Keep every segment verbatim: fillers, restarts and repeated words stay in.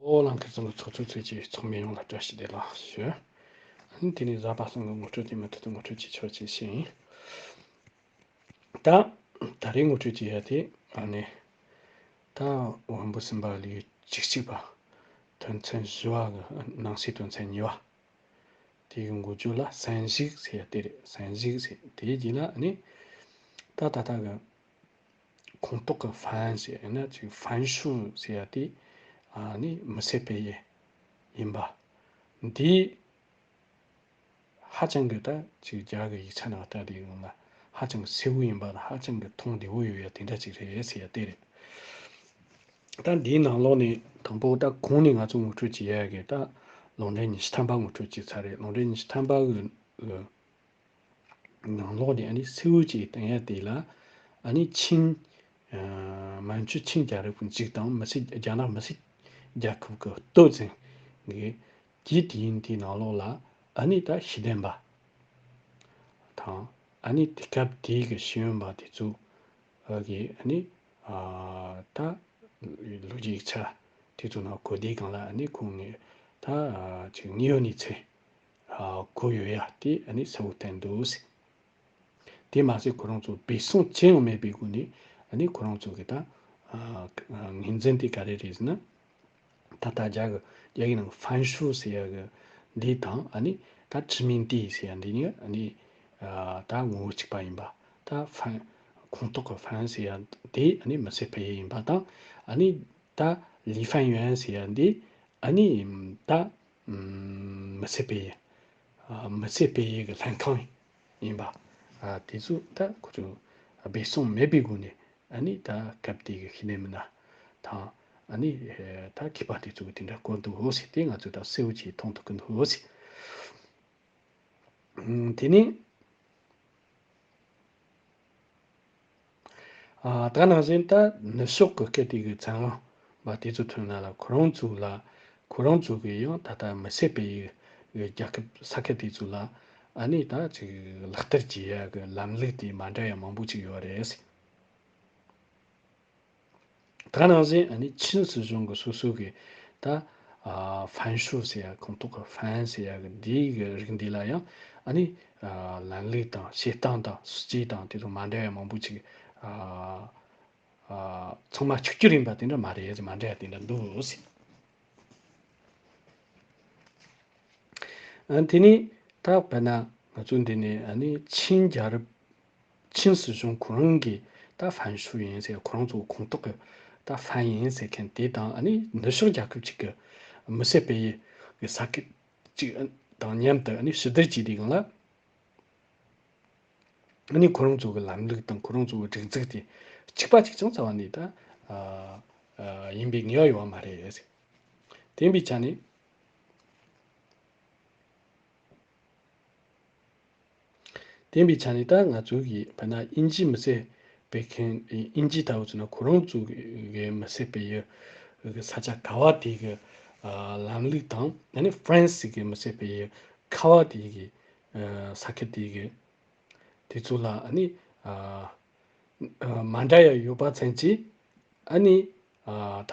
ཨོ་ལང་ཁི་ཚང་གི་ཚོགས་གཙོ་ཚོས་ཀྱི་ཚོགས་མི་ཡོངས་ལ་བཀྲ་ཤིས་བདེ་ལེགས་ཞུ། ཨ་ནི་དེ་ནས་གཟའ་པ་སངས་གི་ངོ་སྤྲོད་དེ་མུ་མཐུད་དུ་ངོ་སྤྲོད་ཅིག་ཆོག་ཅིག་བྱས་ཡིན། ད་ད་རེས་ངོ་སྤྲོད་ཅིག་ཡ་དེ་ཨ་ནི་ད་དབོན་པོ་སེམས་དཔའ་ལེའུ་བཅུ་གཅིག་པ་དོན་ཚན་བཞི་བ་གི་ནང་གསེས་དོན་ཚན་གཉིས་པ། དེ་གི་འགོ་བརྗོད་ལ་བསམ་གཞིག་ཟེར་ཡ་དེ་རེད། བསམ་གཞིག་ཟེར་དེའི་རྗེས་ལ་ཨ་ནི་ད་ད་ལྟ་གི་ཁོངས་གཏོགས་ཀྱི་ཧྥན་ཟེར་ཡ་ན་ཅིག་ཧྥན་ཧྲུའུ་ཟེར་ཡ་དེ་ཨ་ནི་མི་ཚད་པའི་ཡི་ཡིན་པ། འདི་ཧ་ཅང་གི་ད་ཅིག་རྒྱ་གི་ཡིག་ཆ་ནང་ལྟ་དེ་ཡོང་ན་ཧ་ཅང་གི་གསལ་བོ་ཡིན་པ་དང་ཧ་ཅང་གི་མཐོང་བདེ་བོ་ཡོད་ཡ་དེ་འདྲ་ཅིག་རེད་ཟེར་ཡ་དེ་རེད། ད་འདིའི་ནང་ལོགས་ནས་དང་པོ་ད་གོང་ནས་ང་ཚོ་ངོ་སྤྲོད་བྱེད་ཡ་གི་ད་ལུང་འདྲེན་ཉི་ཤུ་ཐམ་པ་ངོ་སྤྲོད་བྱེད་ཚར་རེད། ལུང་འདྲེན་ཉི་ཤུ་ཐམ་པ་གི་ནང་ལོགས་ནས་ཨ་ནི་གསལ་བོ་ཅིག་བསྟན་ཡ་དེ་ལ་ཨ་ནི་ཆིན། ཨ། མན་ཇུ་ཆིན་རྒྱལ་རབས་ཀྱི་མཇུག་དང་མི་སེར་རྒྱ་ནག་མི་སེར་རྒྱལ་ཁབ་ཀྱི་སྟོད་ཚན་གྱི་རྒྱུད་དེ་ཡིན་དེའི་ནང་ལོགས་ལ་ཨ་ནི་ད་ཤེས་ལྡན་པ་དང་ཨ་ནི་དེ་སྐབས་དེའི་གི་ཤེས་ཡོན་པ་དེ་ཚོ་གི་ཨ་ནི་ཨ་ད་ལོ་རྒྱུས་ཡིག་ཆ་དེ་ཚོ་ནང་གོ་དེའི་སྒང་ལ་ཨ་ནི་ཁོང་ངས་ད་ཅིག་དངོས་ཡོད་གནས་ཚུལ་གོ་ཡོད་ཡ་དེ་ཨ་ནི་གསལ་བོ་བསྟན་འདུག་ཟེར། དེ་མ་ཟད་ཁོ་རང་ཚོ་འབད་བརྩོན་ཅི་ཡང་མེད་པའི་སྒོ་ནས་ཨ་ནི་ཁོ་རང་ཚོ་གི་ད་ངོས་འཛིན་དེ་ག་རེ་རེད་ཟེར་ན། ད་ལྟ་རྒྱ་གི་རྒྱ་ཡིག་ནང་ཧྥན་ཧྲུའུ་ཟེར་ཡ་གི་འདི་དང་ཨ་ནི་ད་ཁྲི་མིན་ཏི་ཟེར་ཡ་འདི་གཉིས་ཨ་ནི་ད་ངོ་བོ་གཅིག་པ་ཡིན་པ། ད་ཧྥན་ཁོངས་གཏོགས་ཀྱི་ཧྥན་ཟེར་ཡ་དེ་ཨ་ནི་མི་ཚད་པའི་ཡིན་པ་དང་ཨ་ནི་ད་ལི་ཧྥན་ཡོན་ཟེར་ཡ་འདི་ཨ་ནི་ད་མི་ཚད་པའི་ཡིན། མི་ཚད་པའི་ཡི་གི་ལྷན་ཁང་ཡིན་པ། དེ་ཚོ་ད་ཁོ་ཚོ་འབད་བརྩོན་མེད་པའི་སྒོ་ནས་ཨ་ནི་ད་སྐབས་དེ་གི་ཤེས་ལྡན་མི་སྣ་དང་ཨ་ནི་ད་མཁས་པ་དེ་ཚོ་གི་དེ་འདྲ་བཀོད་འདུག་ཟེར་ཏེ་ང་ཚོས་ད་གསལ་བོ་ཅིག་མཐོང་ཐུབ་ཀྱི་འདུག་ཟེར། དེ་ནས། ཨ། ད་ནང་བཞིན་ད་ནུབ་ཕྱོགས་ཀྱི་སྐད་དེ་གི་བཙན་དབང་བ་དེ་ཚོ་ཐོན་ན་ལ་ཁོ་རང་ཚོ་ལ་ཁོ་རང་ཚོ་གི་ཡང་ད་ལྟ་མི་སེར་སྤེལ་ཡུལ་རྒྱལ་ཁབ་ས་ཁུལ་དེ་ཚོ་ལ་ཨ་ནི་ད་ཅིག་ལག་བསྟར་བྱེད་ཡ་གི་ལམ་ལུགས་དེ་མ་འདྲ་ཡ་མང་པོ་ཅིག་ཡོད་རེད། ད་ནང་བཞིན་ཨ་ནི་ཆིན་སྲིད་གཞུང་གི་སོ་སོ་གི་ད་ཨ་ཧྥན་ཧྲུའུ་ཟེར་ཡ་ཁོངས་གཏོགས་ཀྱི་ཧྥན་ཟེར་ཡ་གི་འདིའི་གི་རིགས་འདི་ལ་ཡང་ཨ་ནི་ཨ་ལམ་ལུགས་དང་བྱེད་སྟངས་དང་སྲིད་ཇུས་དང་དེ་ཚོ་མ་འདྲ་བ་མང་པོ་ཅིག་ཨ་ཨ་ཚང་མ་གཅིག་གྱུར་ཡིན་པ་དེ་འདྲ་མ་རེད། མ་འདྲ་བ་དེ་འདྲ་འདུག་ཟེར། ཨ། དེ་ནས་ད་དཔེར་ན་ང་ཚོ་འདི་ནས་ཨ་ནི་ཆིན་རྒྱལ་རབས་ཆིན་སྲིད་གཞུང་ཁོ་རང་གི་ད་ཧྥན་ཧྲུའུ་ཡིན་ཟེར་ཁོ་རང་ཚོ་ཁོངས་གཏོགས་ཀྱི་ད་ཧྥན་ཡིན་ཟེར་མཁན་དེ་དང་ཨ་ནི་ནུབ་ཕྱོགས་རྒྱལ་ཁབ་ཅིག་གི་མི་སེར་སྤེལ་ཡུལ་གྱི་ས་ཁུལ་ཅིག་དང་མཉམ་དུ་ཨ་ནི་ཕྱི་བསྡུར་བྱས་དུས་སྒང་ལ། ཨ་ནི་ཁོ་རང་ཚོ་གི་ལམ་ལུགས་དང་ཁོ་རང་ཚོ་གི་སྒྲིག་འཛུགས་དེ་གཅིག་པ་གཅིག་རྐྱང་རྩ་བ་ནས་ད་ཨ་ཨ་ཡིན་པའི་ངེས་པ་ཡོད་པ་མ་རེད། དེ་ཡིན་པའི་ཆ་ནས། དེ་ཡིན་པའི་ཆ་ནས་ད་ང་ཚོ་གི་དཔེར་ན་དབྱིན་ཇིའི་མི་སེར་སྤེལ་མཁན་དབྱིན་ཇི་ལྟ་བུ་ཚོ་ན་ཁོ་རང་ཚོ་གི་མི་སེར་སྤེལ་ཡུལ་གི་ས་ཆ་ག་བ་དེ་གི་ཨ་ལམ་ལུགས་དང་ཨ་ནི་ཧྥ་རན་སི་གི་མི་སེར་སྤེལ་ཡུལ་ག་བ་དེ་གི་ཨ་ས་ཁུལ་དེ་གི་དེ་ཚོ་ལ་ཨ་ནི་ཨ་ཨ་མ་འདྲ་ཡ་ཡོད་པ་ཚན་གྱིས་ཨ་ནི་ཨ་ད་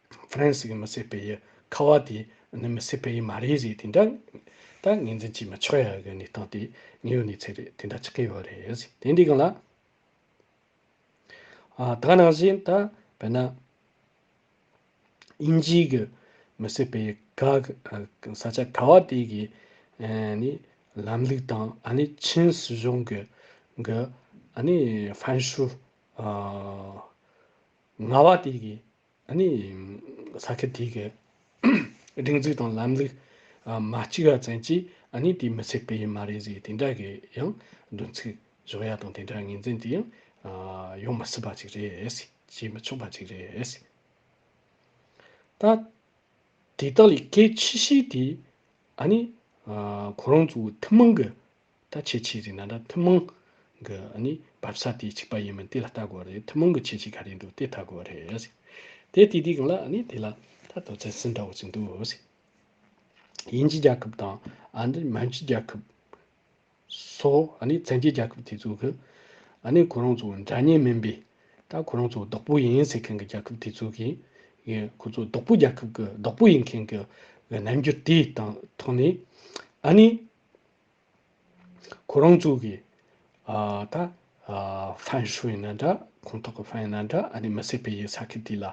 ཧྥ་རན་སི་གི་མི་སེར་སྤེལ་ཡུལ་ག་བ་དེ་ཨ་ནི་མི་སེར་སྤེལ་ཡུལ་མ་རེད་ཟེར་དེ་འདྲ་ད་ངོས་འཛིན་བྱེད་མི་ཆོག་ཡ་གི་གནས་སྟངས་དེ་དངོས་ཡོད་གནས་ཚུལ་རེད། དེ་འདྲ་ཆགས་ཀྱི་ཡོད་རེད་ཟེར། དེ་འདྲའི་སྒང་ལ། ཨ་ད་ནང་བཞིན་ད་དཔེར་ན་དབྱིན་ཇི་གི་མི་སེར་སྤེལ་ཡུལ་ག་གི་ས་ཆ་ག་བ་དེ་གི་ཨ་ནི་ལམ་ལུགས་དང་ཨ་ནི་ཆིན་སྲིད་གཞུང་གི་གི་ཨ་ནི་ཧྥན་ཧྲུའུ་ཨ་ལྔ་བ་དེ་གི་ཨ་ནི་ས་ཁུལ་དེ་གི་སྒྲིག་འཛུགས་དང་ལམ་ལུགས་ཨ་མ་གཅིག་པ་ཙམ་གྱིས་ཨ་ནི་དེ་མི་སེར་སྤེལ་ཡུལ་མ་རེད་ཟེར་དེ་འདྲ་གི་ཡང་འདོན་ཚིག་བཞག་ཡ་དང་དེ་འདྲ་ངོས་འཛིན་དེ་ཡང་ཨ་ཡོང་མི་སྲིད་པ་ཅིག་རེད། བྱེད་མི་ཆོག་པ་ཅིག་རེད། ད་དེ་དག་ལས་གལ་ཆེ་ཤོས་དེ་ཨ་ནི་ཨ་ཁོ་རང་ཚོའི་ཐུན་མོང་གི་ད་ཁྱད་ཆོས་ཟེར་ན་ད་ཐུན་མོང་གི་ཨ་ནི་འབབ་ས་དེ་གཅིག་པ་ཡིན་མིན་དེ་ལ་ལྟ་དགོས་རེད། ཐུན་མོང་གི་ཁྱད་ཆོས་ག་རེ་འདུག་དེ་ལྟ་དགོས་རེད། དེ་དེ་དུས་སྒང་ལ་ཨ་ནི་དེ་ལ་ད་དོན་ཚན་གསུམ་འདྲ་བོ་ཅིག་འདུག་དབྱིན་ཇི་རྒྱལ་ཁབ་དང་ཨ་ནི་མན་ཇུ་རྒྱལ་ཁབ་སོགས་ཨ་ནི་བཙན་རྒྱལ་རྒྱལ་ཁབ་དེ་ཚོ་གི་ཨ་ནི་ཁོ་རང་ཚོ་འདྲ་མཉམ་མིན་པའི་ད་ཁོ་རང་ཚོ་བདག་པོ་ཡིན་ཟེར་མཁན་གྱི་རྒྱལ་ཁབ་དེ་ཚོ་གི་ ཡིན། ཁོ་ཚོ་བདག་པོ་རྒྱལ་ཁབ་ཀྱི་བདག་པོ་ཡིན་མཁན་གྱི་རྣམ་འགྱུར་དེའི་སྟེང་ཐོག་ནས། ཨ་ནི་ཁོ་རང་ཚོ་གི་ཨ་ད་ཨ་ཧྥན་ཧྲུའུ་ཡིན་ན་འདྲ། ཁོང་ཐོག་གི་ཧྥན་ཡིན་ན་འདྲ། ཨ་ནི་མི་སེར་སྤེལ་ཡུལ་ས་ཁུལ་དེ་ལ་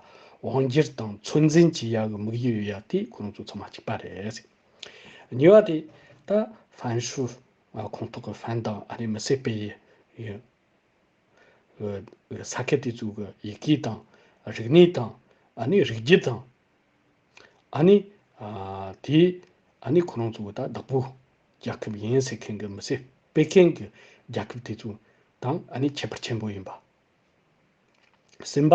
དབང་སྒྱུར་དང་ཚོད་འཛིན་བྱེད་ཡག་གི་དམིགས་ཡུལ་ཡོད་ཡ་དེ་ཁོ་རང་ཚོ་ཚང་མ་གཅིག་པ་རེད། གཉིས་པ་དེ་ད་ཧྥན་ཧྲུའུ་ཨ་ཁོང་ཐོག་གི་ཧྥན་དང་ཨ་ནི་མི་སེར་སྤེལ་ཡུལ་ཡོད། ཨ་ས་ཁུལ་དེ་ཚོ་གི་ཡི་གེ་དང་རིག་གནས་དང་ཨ་ནི་རིག་རྒྱུ་དང་། ཨ་ནི་ཨ་དེ་ཨ་ནི་ཁོ་རང་ཚོ་གི་ད་བདག་པོ་རྒྱལ་ཁབ་ཡིན་ཟེར་མཁན་གྱི་མི་སེར་སྤེལ་མཁན་གྱི་རྒྱལ་ཁབ་དེ་ཚོ་དང་ཨ་ནི་ཁྱད་པར་ཆེན་པོ་ཡིན་པ། གསུམ་པ།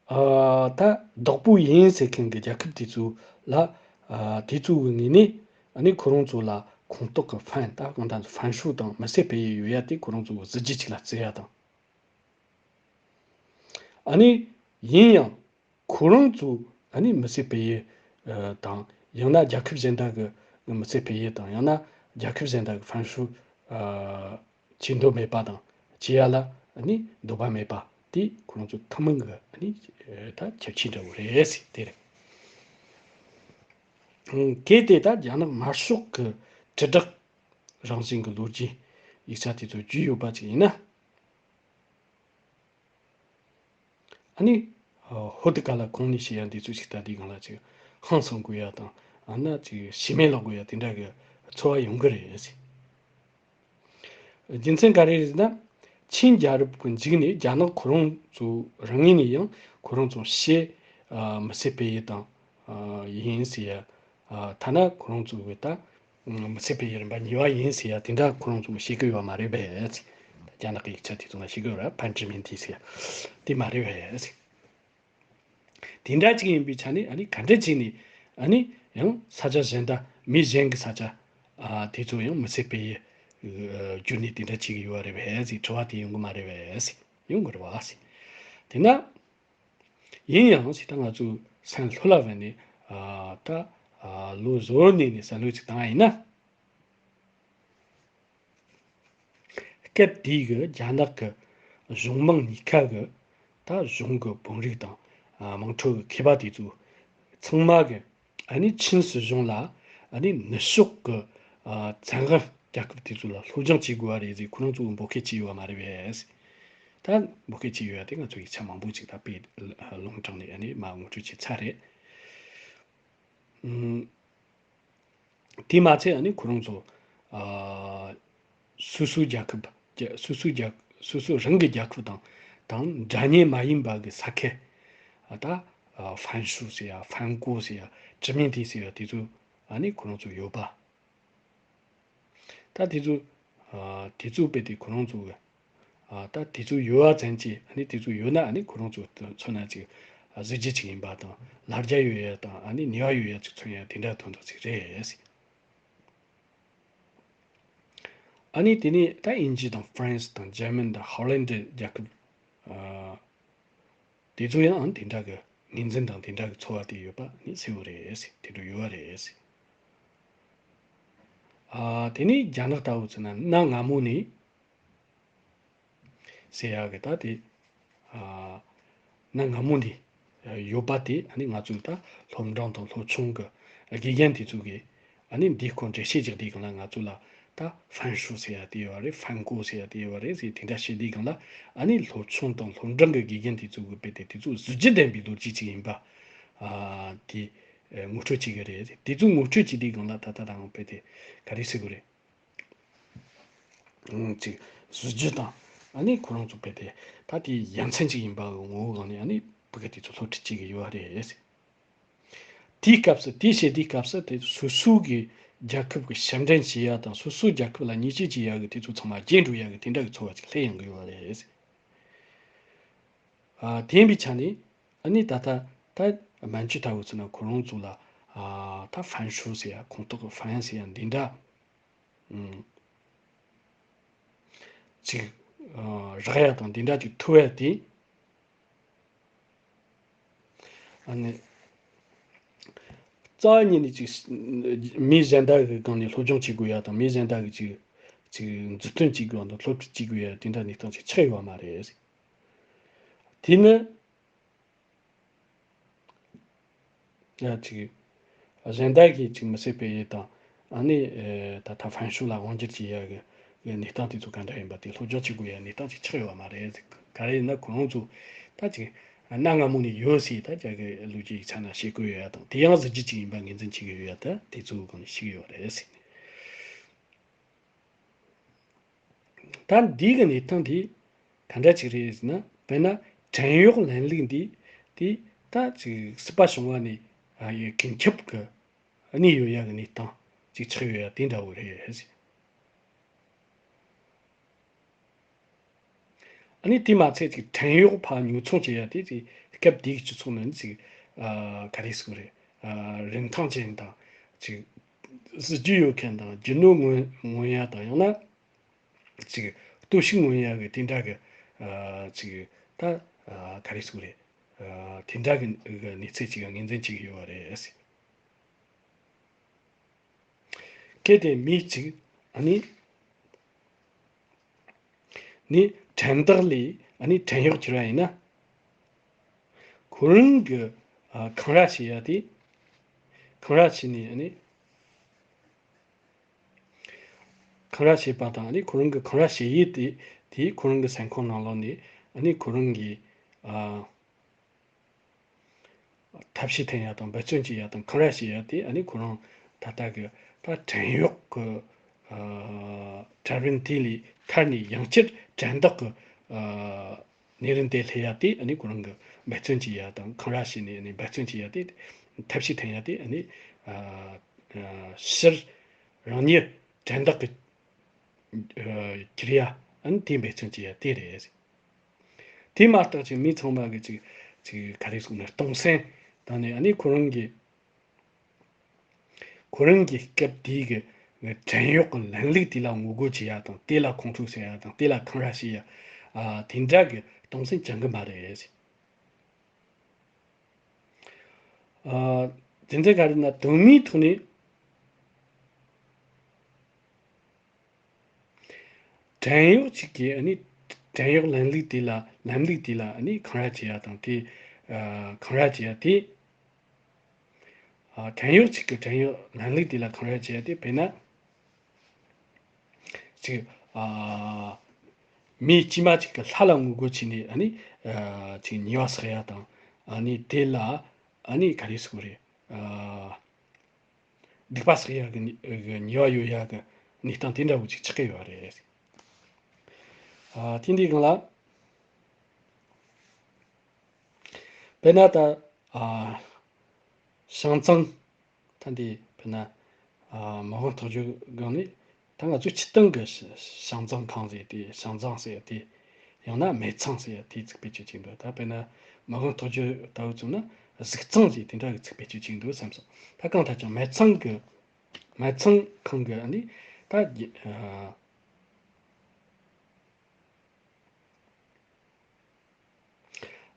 ཨ་ད་བདག་པོ་ཡིན་ཟེར་མཁན་གྱི་རྒྱལ་ཁབ་དེ་ཚོ་ལ་ཨ་དེ་ཚོ་གི་ངོས་ནས་ཨ་ནི་ཁོ་རང་ཚོ་ལ་ཁོངས་གཏོགས་ཀྱི་ཧྥན། ད་གང་ལྟར་ཧྥན་ཧྲུའུ་དང་མི་སེར་སྤེལ་ཡུལ་ཡོད་ཡ་དེ་ཁོ་རང་ཚོ་གི་གཟི་བརྗིད་ཅིག་ལ་བརྩི་ཡ་དང་། ཨ་ནི་ཡིན་ཡང་ཁོ་རང་ཚོ་ཨ་ནི་མི་སེར་སྤེལ་ཡུལ་ཨ་དང་། ཡང་ན་རྒྱལ་ཁབ་གཞན་དག་གི་མི་སེར་སྤེལ་ཡུལ་དང་། ཡང་ན་རྒྱལ་ཁབ་གཞན་དག་གི་ཧྥན་ཧྲུའུ་ཨ་བྱེད་འདོད་མེད་པ་དང་། བྱེད་ཡ་ལ་ཨ་ནི་འདོད་པ་མེད་པ་དེ་ཁོ་རང་ཚོ་ཐུན་མོང་གི་ཨ་ནི་ད་ཁྱད་ཆོས་འདྲ་བོ་རེད་ཟེར། དེ་རེད། ཨང་། གལ་ཏེ་ད་རྒྱ་ནག་དམར་ཤོག་གི་དྲིལ་བསྒྲགས་རང་བཞིན་གྱི་ལོ་རྒྱུས་ཡིག་ཆ་དེ་ཚོ་བརྒྱུད་ཡོད་པ་ཅིག་ཡིན་ན། ཨ་ནི་ཧོ་དི་ཀ་ལ་ཁོང་ནི་ཞེས་ཡ་འདི་ཚོ་ཞིག་ད་འདི་སྒང་ལ་ཅིག་ཧང་སང་དགོས་ཡ་དང་། ཨ་ན་ཅིག་ཤི་རྨས་ལོག་དགོས་ཡ་དེ་འདྲ་གི་ཚོར་བ་ཡོང་གི་རེད་ཟེར། རྒྱུ་མཚན་ག་རེ་རེད་ཟེར་ན། ཆིན་རྒྱལ་རབས་ཀྱི་མཇུག་ནས་རྒྱ་ནག་ཁོ་རང་ཚོ་རང་ངོས་ནས་ཡང་ཁོ་རང་ཚོ་ཕྱི་ཨ་མི་སེར་སྤེལ་ཡུལ་དང་ཨ་ཡིན་ཟེར་ཡ། ཨ་ཐ་ན་ཁོ་རང་ཚོ་གི་ད་མི་སེར་སྤེལ་ཡུལ་རིམ་པ་གཉིས་པ་ཡིན་ཟེར་ཡ་དེ་འདྲ་ཁོ་རང་ཚོ་གི་བཤད་གི་ཡོད་མ་རེད་པས། རྒྱ་ནག་གི་ཡིག་ཆ་དེ་ཚོ་ལ་བཤད་གི་ཡོད་ར། ཕན་ཀྲི་མིན་ཏི་ཟེར་ཡ་དེ་མ་རེད་པས། དེ་འདྲ་ཅིག་ཡིན་པའི་ཆ་ནས་ཨ་ནི་ག་འདྲ་ཅིག་ནས་ཨ་ནི་ཡང་ས་ཆ་གཞན་དག་མི་གཞན་གྱི་ས་ཆ་ཨ་དེ་ཚོ་ཡང་མི་སེར་སྤེལ་ཡུལ་བསྒྱུར་ནས་དེ་འདྲ་བྱེད་ཀྱི་ཡོད་རེད་པས་ཟེར་དྲི་བ་དེ་ཡོང་གི་མ་རེད་པས་ཟེར། ཡོང་གི་རེད་པ་ཟེར། དེ་ན་ཡིན་ཡང་ཟེར། ད་ང་ཚོ་སང་ལྷོ་ལ་བས་ནས་ཨ་ད་ཨ་ལོ་བཟོ་ནས་ནས་བསམ་བློ་ཅིག་བཏང་བ་ཡིན་ན། སྐབས་དེའི་གི་རྒྱ་ནག་གི་གཞུང་མང་གཉིས་ཀ་གི་ད་གཞུང་གི་དཔོན་རིགས་དང་ཨ་དམངས་ཁྲོད་ཀྱི་མཁས་པ་དེ་ཚོ་ཚང་མ་གི་ཨ་ནི་ཆིན་སྲིད་གཞུང་ལ་ཨ་ནི་ནུབ་ཕྱོགས་ཀྱི་ཨ་བཙན་དབང་རྒྱལ་ཁབ་དེ་ཚོ་ལ་སློབ་སྦྱོང་བྱེད་དགོས་པ་རེད་ཟེར་ཁོ་རང་ཚོ་འབོད་སྐད་བྱས་ཡོད་པ་མ་རེད་པས། ད་འབོད་སྐད་བྱས་ཡོད་ཡ་དེ་ང་ཚོ་ཡིག་ཆ་མང་པོ་ཅིག་ད་དཔེ་ལུང་དྲངས་ནས་ཨ་ནི་མ་ངོ་སྤྲོད་བྱས་ཚར་རེད། ཨུམ། དེས་མ་ཚད་ཨ་ནི་ཁོ་རང་ཚོ་ཨ་སོ་སོའི་རྒྱལ་ཁབ་རྒྱ་སོ་སོའི་རྒྱལ་སོ་སོ་རང་གི་རྒྱལ་ཁབ་དང་དང་འདྲ་མཉམ་མ་ཡིན་པ་གི་ས་ཁུལ་ཨ་ད་ཨ་ཧྥན་ཧྲུའུ་ཟེར་ཡ། ཧྥན་ཀོ་ཟེར་ཡ། ཀྲི་མིན་ཏི་ཟེར་ཡ་དེ་ཚོ་ཨ་ནི་ཁོ་རང་ཚོ་ཡོད་པ། ད་དེ་ཚོ་ཨ་དེ་ཚོ་དཔེ་དེ་ཁོ་རང་ཚོ་གི་ཨ་ད་དེ་ཚོ་ཡོད་པ་ཙམ་གྱིས། ཨ་ནི་དེ་ཚོ་ཡོད་ན་ཨ་ནི་ཁོ་རང་ཚོ་མཚོན་ན་ཅིག་ཨ་གཟི་བརྗིད་ཅིག་ཡིན་པ་དང་། ལ་རྒྱ་ཡོད་ཡ་དང་ཨ་ནི་ནུས་པ་ཡོད་ཡ་ཅིག་མཚོན་ཡ་དེ་འདྲ་དོན་དག་ཅིག་རེད། ཨ་ནི་དེ་ནས་ད་དབྱིན་ཇི་དང་ཧྥ་རན་སི་དང་འཇར་མན་དང་ཧོ་ལན་ཌི་རྒྱལ་ཁབ་ཨ་དེ་ཚོ་ཡང་དེ་འདྲ་གི་ངོས་འཛིན་དང་དེ་འདྲ་གི་ཚོར་བ་དེ་ཡོད་པ་ནི་གསལ་བོ་རེད། དེ་འདྲ་ཡོད་པ་རེད། ཨ་དེ་ནས་རྒྱ་ནག་ལྟ་བུ་ཚོ་ན་གནའ་སྔ་མོ་ནས་ཟེར་ཡག་གི་ད་དེ་ཨ་གནའ་སྔ་མོ་ནས་ཡོད་པ་དེ་ཨ་ནི་ང་ཚོས་ད་སློབ་འབྲིང་དང་སློབ་ཆུང་གི་དགེ་རྒན་དེ་ཚོ་གིས་ཨ་ནི་འདིའི་སྐོར་འགྲེལ་བཤད་རྒྱག་དུས་སྒང་ལ་ང་ཚོ་ལ་ད་ཧྥན་ཧྲུའུ་ཟེར་ཡ་དེ་ཡོད་རེད། ཧྥན་ཀོ་ཟེར་ཡ་དེ་ཡོད་རེད་ཟེར་དེ་འདྲ་བཤད་དུས་སྒང་ལ། ཨ་ནི་སློབ་ཆུང་དང་སློབ་འབྲིང་གི་དགེ་རྒན་དེ་ཚོ་གི་དཔེ་དེ་དེ་ཚོ་གཟི་བརྗིད་ལྡན་པའི་ལོ་རྒྱུས་ཅིག་ཡིན་པ་ཨ་དེ་ངོ་སྤྲོད་བྱེད་ཀྱི་རེད། དེ་ཚོ་ངོ་སྤྲོད་བྱེད་དུས་སྒང་ལ་ད་ལྟ་དང་དཔེ་དེ་ག་རེ་ཟེར་དགོས་རེད། ཨང་། ཅིག་གཟི་བརྗིད་དང་ཨ་ནི་ཁོ་རང་ཚོ་དཔེ་དེ་ད་དེ་ཡ་མཚན་ཅིག་ཡིན་པ་གི་ངོ་བོ་སྒང་ནས་ཨ་ནི་ཕ་གི་དེ་ཚོ་སློབ་ཁྲིད་བྱེད་ཀྱི་ཡོད་རེད། དེའི་སྐབས་སུ་དེ་བྱེད་དུས་སྐབས་སུ་དེ་སོ་སོའི་གི་རྒྱལ་ཁབ་ཀྱི་ཕྱིར་འདྲེན་བྱེད་ཡ་དང་སོ་སོའི་རྒྱལ་ཁབ་ལ་ཉེས་ཆད་བཅད་ཡ་གི་དེ་ཚོ་ཚང་མ་རྒྱས་འགྲོ་ཡ་གི་དེ་འདྲ་གི་ཚོར་བ་ཅིག་སླེབས་ཡོང་གི་ཡོད་རེད། ཨ་དེ་ཡིན་པའི་ཆ་ནས་ཨ་ནི་ད་ལྟ་ད་མན་ཇུ་ལྟ་བུ་ཚོ་ན་ཁོ་རང་ཚོ་ལ་ཨ་ད་ཧྥན་ཧྲུའུ་ཟེར་ཡ་ཁོངས་གཏོགས་ཀྱི་ཧྥན་ཟེར་ཡ་འདི་འདྲ་ཨུམ་ཅིག་ཨ་རག་ཡ་དང་འདི་འདྲ་ཅིག་ཐུབ་ཡ་དེ། ཨ་ནི། རྩ་བ་ཉིད་ནས་ཅིག་མི་གཞན་དག་གི་སྒང་ནས་སློབ་སྦྱོང་བྱེད་དགོས་ཡ་དང་མི་གཞན་དག་གི་ཅིག་ཅིག་མཛུབ་སྟོན་བྱེད་དགོས་ཡ་དང་སློབ་ཁྲིད་བྱེད་དགོས་ཡ་དེ་འདྲ་གནས་སྟངས་ཅིག་ཆགས་ཡོད་པ་མ་རེད། དེ་ནི་ཡ་ཅིག་གཞན་དག་གིས་ཅིག་མི་བསད་པའི་ཡུལ་དང་། ཨ་ནི་ད་ལྟ་ཧྥན་ཤུ་ལ་དབང་སྒྱུར་བྱེད་ཡ་གི་གནས་སྟངས་དེ་ཚོ་ག་འདྲ་ཡིན་པ་དེ་སློབ་སྦྱོང་བྱེད་དགོས་ཡ་གནས་སྟངས་ཅིག་ཆགས་ཡོད་པ་མ་རེད། ག་རེ་ཡིན་ན་ཁོ་རང་ཚོ་ད་ཅིག་གནའ་སྔ་མོ་ནས་ཡོད་ཟེར། ད་ཅག་གི་ལོ་རྒྱུས་ཡིག་ཚང་ན་བཤད་དགོས་ཡོད་ཡ་དང་། དེ་ཡང་གཟི་བརྗིད་ཅིག་ཡིན་པ་ངོས་འཛིན་བྱེད་ཀྱི་ཡོད་ཡ། ད་དེ་ཚོའི་སྒང་ནས་ཤེས་ཀྱི་ཡོད་རེད་ཟེར། ད་འདི་གི་གནས་སྟངས་དེ་ག་འདྲ་ཅིག་རེད་ཟེར་ན། དཔེར་ན་བྲན་གཡོག་ལེན་ལུགས་འདི་དེ་ད་ཅིག་སྲིད་པ་བྱུང་བ་ནས་ཡ་ཀུན་ཁྱབ་ཀྱི་གནས་ཡོད་ཡ་གི་གནས་སྟངས་ཅིག་ཆགས་ཡོད་ཡ་དེ་འདྲ་བོ་རེད་ཟེར། ཨ་ནི་དེ་མ་ཚད་ཅིག་བྲན་གཡོག་ཕར་ཉོ་ཚོང་བྱེད་ཡ་དེ་ཅིག་སྐབས་དེའི་སྤྱི་ཚོགས་ནང་ཅིག་ཨ་ག་རེ་ཟེར་དགོས་རེད། ཨ་རིན་ཐང་ཅན་དང་། ཅིག་སྲིད་ཇུས་ཡོད་མཁན་དང་། རྒྱུ་ནོར་མངོན་མངོན་ཡ་དང་། ཡང་ན་ཅིག་སྟོབས་ཤུགས་མངོན་ཡ་གི་དེ་འདྲ་གི་ཨ་ཅིག་ད་ཨ་ག་རེ་ཟེར་དགོས་རེད། ཨ་དེ་འདྲ་གི་གནས་ཚད་ཅིག་ངོས་འཛིན་བྱེད་ཀྱི་ཡོད་པ་རེད། གལ་ཏེ་མི་གཅིག་ཨ་ནི་ནི་བྲན་བདག་ལས་ཨ་ནི་བྲན་གཡོག་གྱུར་བ་ཡིན་ན། ཁོ་རང་གི་ཨ་འཁང་ར་བྱེད་ཡ་དེ། འཁང་ར་བྱས་ནས་ཨ་ནི་འཁང་ར་བྱེད་པ་དང་། ཨ་ནི་ཁོ་རང་གི་འཁང་ར་བྱེད་ཡུལ་དེ་དེ་ཁོ་རང་གི་སེམས་ཁོང་ནང་ལོགས་ནས་ཨ་ནི་ཁོ་རང་གི་ཨ། ཐབས་ཤེས་འཐེན་ཡ་དང་། འབད་བརྩོན་བྱེད་ཡ་དང་། འཁང་ར་བྱེད་ཡ་དེ་ཨ་ནི་ཁོ་རང་ད་ལྟ་གི་ད་བྲན་གཡོག་གི་ཨ་དྲ་རིམ་དེ་ལས་ཐར་ནས་ཡང་བསྐྱར་བྲན་བདག་གི་ཨ་གནས་རིམ་དེ་སླེབས་ཡ་དེ་ཨ་ནི་ཁོ་རང་གི་འབད་བརྩོན་བྱེད་ཡ་དང་། འཁང་ར་བྱས་ནས་ཨ་ནི་འབད་བརྩོན་བྱེད་ཡ་དེ། ཐབས་ཤེས་འཐེན་ཡ་དེ་ཨ་ནི་ཨ་ཨ་ཕྱིར་རང་ཉིད་བྲན་བདག་གི་ཨ་གྱུར་ཡ། ཨ་ནི་དེ་འབད་བརྩོན་བྱེད་ཡ་དེ་རེད། དེ་མ་གཏོགས་ཅིག་མི་ཚང་མ་གི་ཅིག་ཅིག་ག་རེ་ཟེར་ན་སྟོང་སེམས་བཏང་ནས། ཨ་ནི་ཁོ་རང་གི་ཁོ་རང་གི་སྐབས་དེའི་གི་བྲན་གཡོག་གི་ལམ་ལུགས་དེ་ལ་ངོ་རྒོལ་བྱེད་ཡ་དང་། དེ་ལ་ཁོང་ཁྲོ་ཟ་ཡ་དང་། དེ་ལ་འཁང་ར་བྱེད་ཡ། ཨ་དེ་འདྲ་གི་སྟོང་སེམས་ཅང་གི་མ་རེད། ཨ་དེ་འདྲ་ག་རེ་ན་དོན་དངོས་ཐོག་ནས། བྲན་གཡོག་ཅིག་གིས་ཨ་ནི་བྲན་གཡོག་ལམ་ལུགས་དེ་ལ། ལམ་ལུགས་དེ་ལ་ཨ་ནི་འཁང་ར་བྱེད་ཡ་དང་། དེ་ཨ་འཁང་ར་བྱེད་ཡ་དེ། ཨ་བྲན་གཡོག་ཅིག་གིས་བྲན་གཡོག་ལམ་ལུགས་དེ་ལ་འཁང་ར་བྱེད་ཡ་དེ། དཔེར་ན་ཅིག་ཨ་མི་དཀྱུས་མ་ཅིག་གིས་ལྷ་ལ་ངོ་རྒོལ་བྱས་ནས་ཨ་ནི་ཨ་ཅིག་ཉེས་པ་བསགས་ཡ་དང་། ཨ་ནི་དེ་ལ་ཨ་ནི་ག་རེ་ཟེར་དགོས་རེད། ཨ་སྡིག་པ་བསགས་ཡག་གི་ཉེས་པ་ཡོད་ཡག་གི་གནས་སྟངས་དེ་འདྲ་བོ་ཅིག་ཆགས་ཀྱི་ཡོད་རེད། ཨ་དེ་འདི་སྒང་ལ་དཔེར་ན་ད་ཨ་ཞང་ཙང་། ད་འདི་དཔེར་ན་ཨ་མ་འོངས་ཐག་གཅོད་སྒང་ནས་ད་ང་ཚོའི་སྤྱིར་བཏང་གི་ཞང་ཙང་ཁང་ཟེར་དེ། ཞང་ཙང་ཟེར་དེ། ཡང་ན་མེ་ཚང་ཟེར་ཡ་དེའི་ཚིག་བེད་སྤྱོད་བྱས་འདུག་ད་དཔེར་ན་མ་འོངས་ཐག་གཅོད་ལྟ་བུ་བཙུགས་ན་གཟིག་ཚང་ཟེར་དེ་འདྲ་གི་ཚིག་བེད་སྤྱོད་བྱས་འདུག་བསམ་སོང་། ད་གང་ལྟར་ཀྱང་མེ་ཚང་གི། མེ་ཚང་ཁང་གི་ཨ་ནི་ད་ཨ་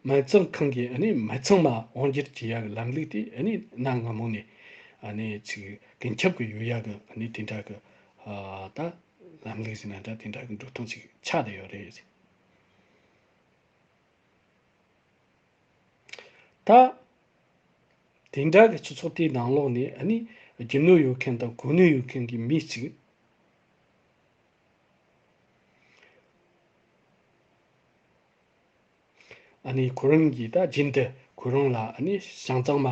མེ་ཚང་ཁང་གི་ཨ་ནི་མི་ཚང་མ་དབང་སྒྱུར་བྱེད་ཡ་གི་ལམ་ལུགས་དེ་ཨ་ནི་གནའ་སྔ་མོ་ནས་ཨ་ནི་ཅིག་ཀུན་ཁྱབ་ཀྱི་ཡོད་ཡ་གི་ཨ་ནི་དེ་འདྲ་གི་ཨ་ད་ལམ་ལུགས་ཟེར་ན་འདྲ། དེ་འདྲ་གི་འགྲོ་སྟངས་ཅིག་ཆགས་བསྡད་ཡོད་རེད། ད་དེ་འདྲ་གི་སྤྱི་ཚོགས་དེའི་ནང་ལོགས་ནས་ཨ་ནི་རྒྱུ་ནོར་ཡོད་མཁན་དང་གོ་ནོར་ཡོད་མཁན་གྱི་མི་གཅིག་ཨ་ནི་ཁོ་རང་གིས་ད་རྒྱུན་དུ་ཁོ་རང་ལ་ཨ་ནི་ཞང་ཙང་མ་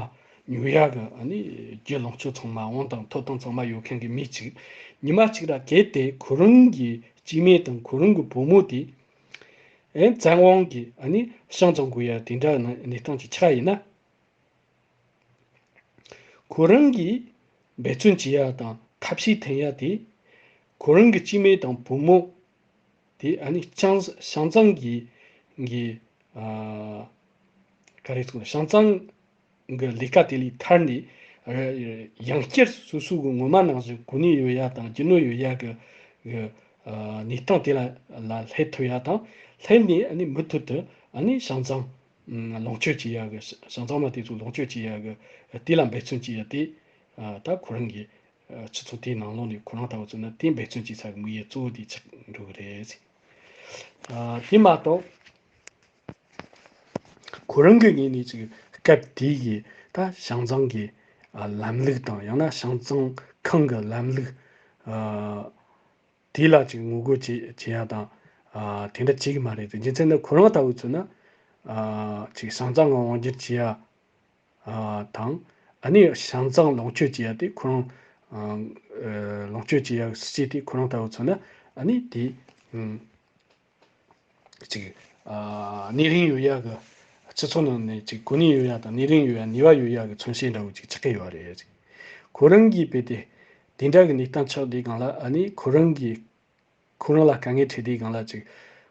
ཉོ་ཡག་གི་ཨ་ནི་རྒྱུ་ལོངས་སྤྱོད་ཚང་མ། དབང་དང་ཐོབ་ཐང་ཚང་མ་ཡོད་མཁན་གྱི་མི་གཅིག་ཉི་མ་གཅིག་ར་གལ་ཏེ་ཁོ་རང་གི་སྐྱེ་དམན་དང་ཁོ་རང་གི་བུ་མོ་དེ་ཨེ་བཙན་དབང་གིས་ཨ་ནི་ཞང་ཙང་དགོས་ཡ་དེ་འདྲ་གནས་སྟངས་ཅིག་ཆགས་ཡིན་ན། ཁོ་རང་གིས་འབད་བརྩོན་བྱེད་ཡ་དང་ཐབས་ཤེས་འཐེན་ཡ་དེ། ཁོ་རང་གི་སྐྱེ་དམན་དང་བུ་མོ་དེ་ཨ་ནི་ཅང་ཞང་ཙང་གི་གི་ཨ་ག་རེ་ཟེར། ཞང་ཙང་གི་ལས་ཀ་དེ་ལས་ཐར་ནས་ཡང་བསྐྱར་སོ་སོ་གི་སྔོན་མ་ནང་བཞིན་གོ་གནས་ཡོད་ཡ་དང་རྒྱུ་ནོར་ཡོད་ཡ་གི་གི་ཨ་གནས་སྟངས་དེ་ལ་ལ་སླེབས་ཐུབ་ཡ་དང་། སླེབས་ནས་ཨ་ནི་མུ་མཐུད་དུ་ཨ་ནི་ཞང་ཙང་ལོངས་སྤྱོད་བྱེད་ཡ་གི། ཞང་ཙང་མ་དེ་ཚོ་ལོངས་སྤྱོད་བྱེད་ཡ་གི་དེ་ལ་འབད་བརྩོན་བྱེད་ཡ་དེ། ཨ་ད་ཁོ་རང་གི་ཨ་སྤྱི་ཚོགས་དེའི་ནང་ལོགས་ནས་ཁོ་རང་ལྟ་བུ་ཚོ་ནི་དེ་འབད་བརྩོན་བྱེད་ས་གི་དམིགས་ཡུལ་གཙོ་བོ་དེ་ཆགས་འགྲོ་གི་རེད། ཨ་དེ་མ་གཏོགས་ ཁོ་རང་གི་ངོས་ནས་ཅིག་སྐབས་དེའི་གི་ད་ཞང་ཚང་གི་ཨ་ལམ་ལུགས་དང་ཡང་ན་ཞང་ཚང་ཁང་གི་ལམ་ལུགས་ཨ་དེ་ལ་ཅིག་ངོ་རྒོལ་བྱེད་བྱེད་ཡ་དང་ཨ་དེ་འདྲ་བྱེད་གི་མ་རེད་དེ། རྒྱུ་མཚན་ནི་ཁོ་རང་ལྟ་བུ་ཚོ་ན་ཨ་ཅིག་ཞང་ཚང་ངམ་དབང་སྒྱུར་བྱེད་ཡ་ཨ་དང་ཨ་ནི་ཞང་ཚང་ལོངས་སྤྱོད་བྱེད་ཡ་དེ་ཁོ་རང་ཨ་ཨ་ལོངས་སྤྱོད་བྱེད་ཡ་སྲིད་ཇུས་དེ་ཁོ་རང་ལྟ་བུ་ཚོ་ན་ཨ་ནི་དེ་ཨ་ཅིག་ཨ་སྣེ་རིང་ཡོད་ཡ་གི། སྤྱི་ཚོགས་ནང་ནས་ཅིག་གོ་གནས་ཡོད་ཡ་དང་སྣེ་རིང་ཡོད་ཡ་ནུས་པ་ཡོད་ཡ་གི་མཚོན་བྱེད་འདྲ་བོ་ཅིག་ཆགས་ཀྱི་ཡོད་རེད། ཁོ་རང་གིས་དཔེ་དེ་དེ་འདྲ་གི་གནས་སྟངས་ཆགས་དུས་སྒང་ལ་ཨ་ནི་ཁོ་རང་གིས་ཁོ་རང་ལ་དཀའ་ངལ་འཕྲད་དུས་སྒང་ལ་ཅིག་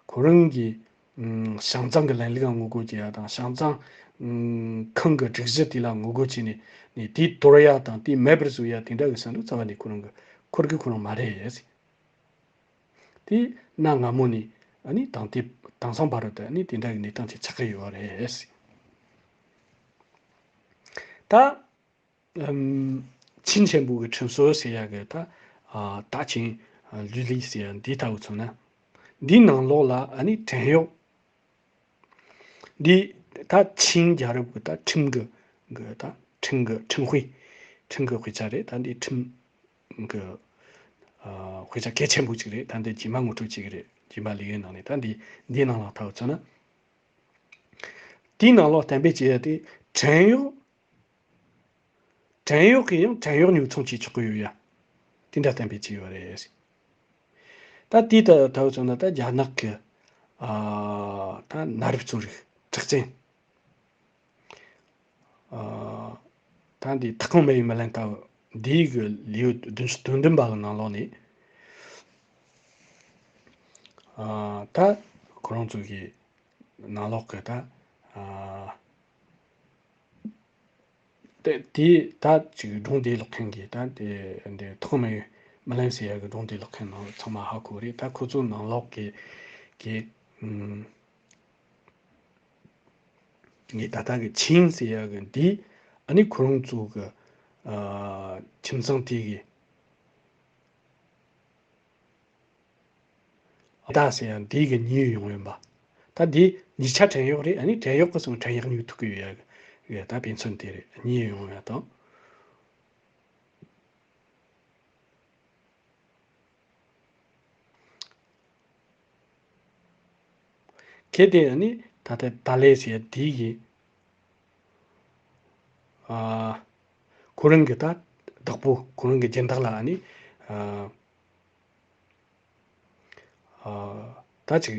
ཁོ་རང་གིས་ཨམ་ཞང་ཚང་གི་ལམ་ལུགས་ལ་ངོ་རྒོལ་བྱེད་ཡ་དང་ཞང་ཚང་ཨམ་ཁང་གི་སྒྲིག་གཞི་དེ་ལ་ངོ་རྒོལ་བྱས་ནས་ནས་དེ་དོར་ཡ་དང་དེ་མེད་པར་བཟོ་ཡ་དེ་འདྲ་གི་བསམ་བློ་རྩ་བ་ནས་ཁོ་རང་གི་འཁོར་གི་ཁོ་རང་མ་རེད། དེ་གནའ་སྔ་མོ་ནས་ཨ་ནི་དེང་དེ་དེང་སང་བར་དུ་ཨ་ནི་དེ་འདྲ་གི་གནས་སྟངས་ཅིག་ཆགས་ཀྱི་ཡོད་རེད། ད་ཨམ་ཆིན་ཆེན་པོ་གི་ཁྲིམས་སྲོལ་ཟེར་ཡ་གི་ད་ཨ་ད་ཆིན་ཨ་ལུས་ལི་ཟེར་ཡ་འདི་ལྟ་བུ་ཚོ་ན་འདིའི་ནང་ལོགས་ལ་ཨ་ནི་བྲན་གཡོག་འདི་ད་ཆིན་རྒྱལ་རབས་ཀྱི་ད་ཁྲིམས་ཀྱི་གི་ད་ཁྲིམས་ཀྱི་ཁྲིམས་དཔེ་ཁྲིམས་ཀྱི་དཔེ་ཆ་རེད། ད་འདི་ཁྲིམས་ཀྱི་ཨ་དཔེ་ཆ་གལ་ཆེན་པོ་ཅིག་རེད། ད་འདི་རྗེས་མ་ངོ་སྤྲོད་བྱེད་ཀྱི་རེད། རྗེས་མ་ལས་ཡོན་ནང་ནས་ད་འདི་འདིའི་ནང་ལ་ལྟ་བུ་ཚོ་ན་དེའི་ནང་ལོགས་གཏན་འབེབས་བྱས་ཡ་དེ་བྲན་གཡོག་བྲན་གཡོག་གི་ཡང་བྲན་གཡོག་ཉོ་ཚོང་བྱེད་ཆོག་གི་ཡོད་ཡ། དེ་འདྲ་གཏན་འབེབས་བྱས་ཡོད་རེད། ད་དེའི་ད་ད་བར་ཙམ་ན་ད་རྒྱ་ནག་གི་ཨ་ད་གནའ་རབས་གཙོ་རིག་གྲགས་ཅན་ཨ་ད་འདི་ཐག་རྐང་མེ་ཡི་མི་ལན་ལྟ་བུ་འདིའི་གི་ལེའུ་བདུན་ཅུ་དོན་བདུན་པ་གི་ནང་ལོགས་ནས་ཨ་ད་ཁོ་རང་ཚོ་གི་ནང་ལོགས་གི་ད་ཨ་དེ་དེ་ད་ཅིག་སྒྲུང་དེ་ཀློག་མཁན་གྱི་ད་དེ་འདི་ཐོག་མའི་མི་ལན་ཟེར་ཡ་གི་སྒྲུང་དེ་ཀློག་མཁན་ནང་ཚང་མ་ཧ་གོ་རེད། ད་ཁོ་ཚོ་ནང་ལོགས་ཀྱི་གི་ཨུམ་ངས་ད་ལྟ་གི་ཆིན་ཟེར་ཡ་གི་འདི་ཨ་ནི་ཁོ་རང་ཚོ་གི་ཨ་ཁྱིམ་ཚང་དེ་གི་ཨ་ད་ཟེར་ཡང་འདི་གི་གཉིས་ཡོང་ཡིན་པ། ད་འདི་གཉིས་ཆ་བྲན་གཡོག་རེད། ཨ་ནི་བྲན་གཡོག་གི་སོང་བྲན་གཡོག་ཉོ་ཐུབ་ཀྱི་ཡོད་ཡ་གི་ད་དཔེ་མཚོན་དེ་རེད། གཉིས་ཡོང་ཡ་དང་། གལ་ཏེ་ཨ་ནི་ད་ལྟ་ད་ལས་ཟེར་ཡ་འདི་གི་ཨ་ཁོ་རང་གི་ད་བདག་པོ་ཁོ་རང་གི་སྦྱིན་བདག་ལ་ཨ་ནི་ཨ་ཨ་ད་ཅིག་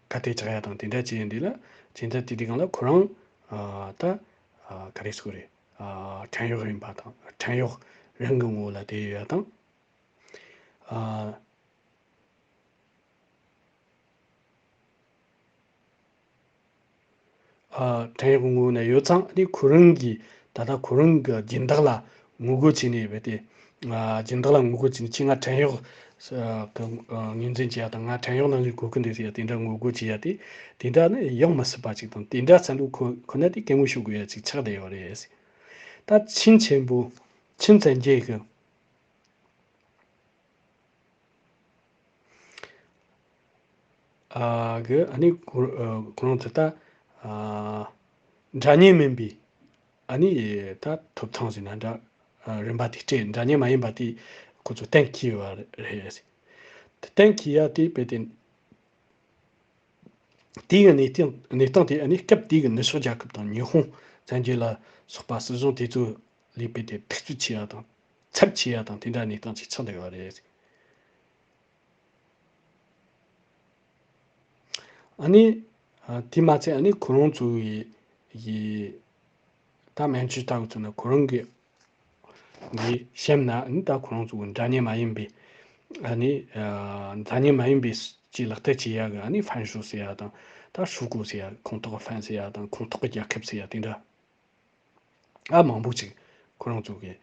ག་དེ་ཆགས་ཡ་དང་དེ་འདྲ་བྱས་ཡིན་དུས་ལ་སྦྱིན་བདག་དེ་དེ་གང་ལ་ཁོ་རང་ཨ་ད་ཨ་ག་རེ་ཟེར་དགོས་རེད། ཨ་བྲན་གཡོག་ཡིན་པ་དང་བྲན་གཡོག་རང་གི་ངོ་བོ་ལ་བསྡད་ཡོད་ཡ་དང་། ཨ་ཨ་བྲན་གཡོག་ངོ་བོ་ན་ཡོད་ཙང་ཨ་ནི་ཁོ་རང་གིས་ད་ལྟ་ཁོ་རང་གི་སྦྱིན་བདག་ལ་ངོ་རྒོལ་བྱས་ནས་རྦད་དེ་ཨ་སྦྱིན་བདག་ལ་ངོ་རྒོལ་བྱས་ནས་ཁྱེད་ང་བྲན་གཡོག་ཨ་གི་ཨ་ངོས་འཛིན་བྱེད་ཡ་དང་ང་བྲན་གཡོག་ནང་བཞིན་གོ་གི་འདུག་ཟེར་ཡ་དེ་འདྲ་ངོ་རྒོལ་བྱེད་ཡ་དེ་དེ་འདྲ་ནི་ཡོང་མི་སྲིད་པ་ཅིག་དང་དེ་འདྲ་བསམ་བློ་ཁོ་ཁོ་ན་དེ་སྐད་ངོ་ཤོར་དགོས་ཡ་ཅིག་ཆགས་བསྡད་ཡོད་རེད། ད་ཆིན་ཆེན་པོ་ཆིན་བཙན་རྒྱལ་གི་ཨ་གི་ཨ་ནི་ཁོ་ཨ་ཁོ་རང་ཚོ་ད་ཨ་འདྲ་མཉམ་མིན་པའི་ཨ་ནི་ད་ཐོབ་ཐང་ཟེར་ན་འདྲ་ཨ་རིམ་པ་དེ་སྤྲད་འདྲ་མཉམ་མ་ཡིན་པ་དེ་ཁོ་ཚོ་གཏན་འཁེལ་བ་རེད། གཏན་འཁེལ་ཡ་དེ་དཔེ་དེ་དེའི་གནས་སྟངས་གནས་སྟངས་དེ་ཨ་ནི་སྐབས་དེའི་གི་ནུབ་ཕྱོགས་རྒྱལ་ཁབ་དང་ཉི་ཧོང་བཙན་རྒྱལ་ལ་སོགས་པ་སྲིད་གཞུང་དེ་ཚོ་ལས་དཔེ་དེ་ཐག་གཅོད་བྱེད་ཡ་དང་ཚབ་བྱེད་ཡ་དང་དེ་འདྲ་གནས་སྟངས་ཅིག་ཆགས་བསྡད་ཡོད་རེད། ཨ་ནི་ཨ་དེ་མ་ཚད་ཨ་ནི་ཁོ་རང་ཚོ་ཡི་ཡི་ད་མན་ཇུ་ལྟ་བུ་ཚོ་ན་ཁོ་རང་གི་གི་གཤམ་ན་ཨ་ནི་ད་ཁོ་རང་ཚོ་གི་འདྲ་མཉམ་མ་ཡིན་པའི་ཨ་ནི་ཨ་འདྲ་མཉམ་མ་ཡིན་པའི་ཅིག་ལག་བསྟར་བྱེད་ཡ་གི་ཨ་ནི་ཧྥན་ཧྲུའུ་ཟེར་ཡ་དང་ད་ཧྲུའུ་ཀུའུ་ཟེར་ཡ་ཁོངས་གཏོགས་ཧྥན་ཟེར་ཡ་དང་ཁོངས་གཏོགས་གི་རྒྱལ་ཁབ་ཟེར་ཡ་དེ་འདྲ་ཨ་མང་པོ་ཅིག་ཁོ་རང་ཚོ་གི་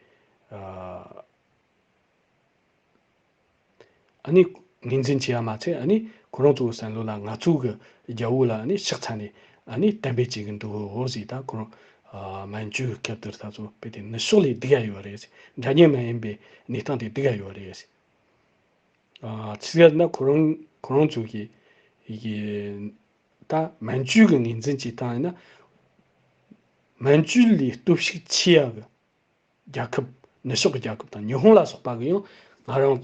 ཨ། ཨ་ནི་ངོས་འཛིན་བྱེད་ཡ་མ་ཚད་ཨ་ནི་ཁོ་རང་ཚོའི་བསམ་བློ་ལ་ང་ཚོ་གི་རྒྱལ་པོ་ལ་ཨ་ནི་ཕྱག་འཚལ་ནས་ཨ་ནི་གཏན་འབེབས་བྱེད་ཀྱི་འདུག་འོ་ཟེར། ད་ཁོ་རང་ཨ་མན་ཇུ་གི་སྐབས་དེར་ད་ཚོ་དཔེ་དེ་ནུབ་ཕྱོགས་ལས་སྡུག་ཡ་ཡོད་རེད། འདྲ་མཉམ་མ་ཡིན་པའི་གནས་སྟངས་དེ་སྡུག་ཡ་ཡོད་རེད། ཨ་ཅི་ཟེར་ན་ཁོ་རང་ཁོ་རང་ཚོ་གི་ཡི་གེ་ད་མན་ཇུ་གི་ངོས་འཛིན་བྱེད་སྟངས་ཡིན་ན། མན་ཇུ་ལས་སྟོབས་ཤུགས་ཆེ་ཡ་གི་རྒྱལ་ཁབ། ནུབ་ཕྱོགས་ཀྱི་རྒྱལ་ཁབ་དང་ཉི་ཧོང་ལ་སོགས་པ་གི་ཡང་ང་རང་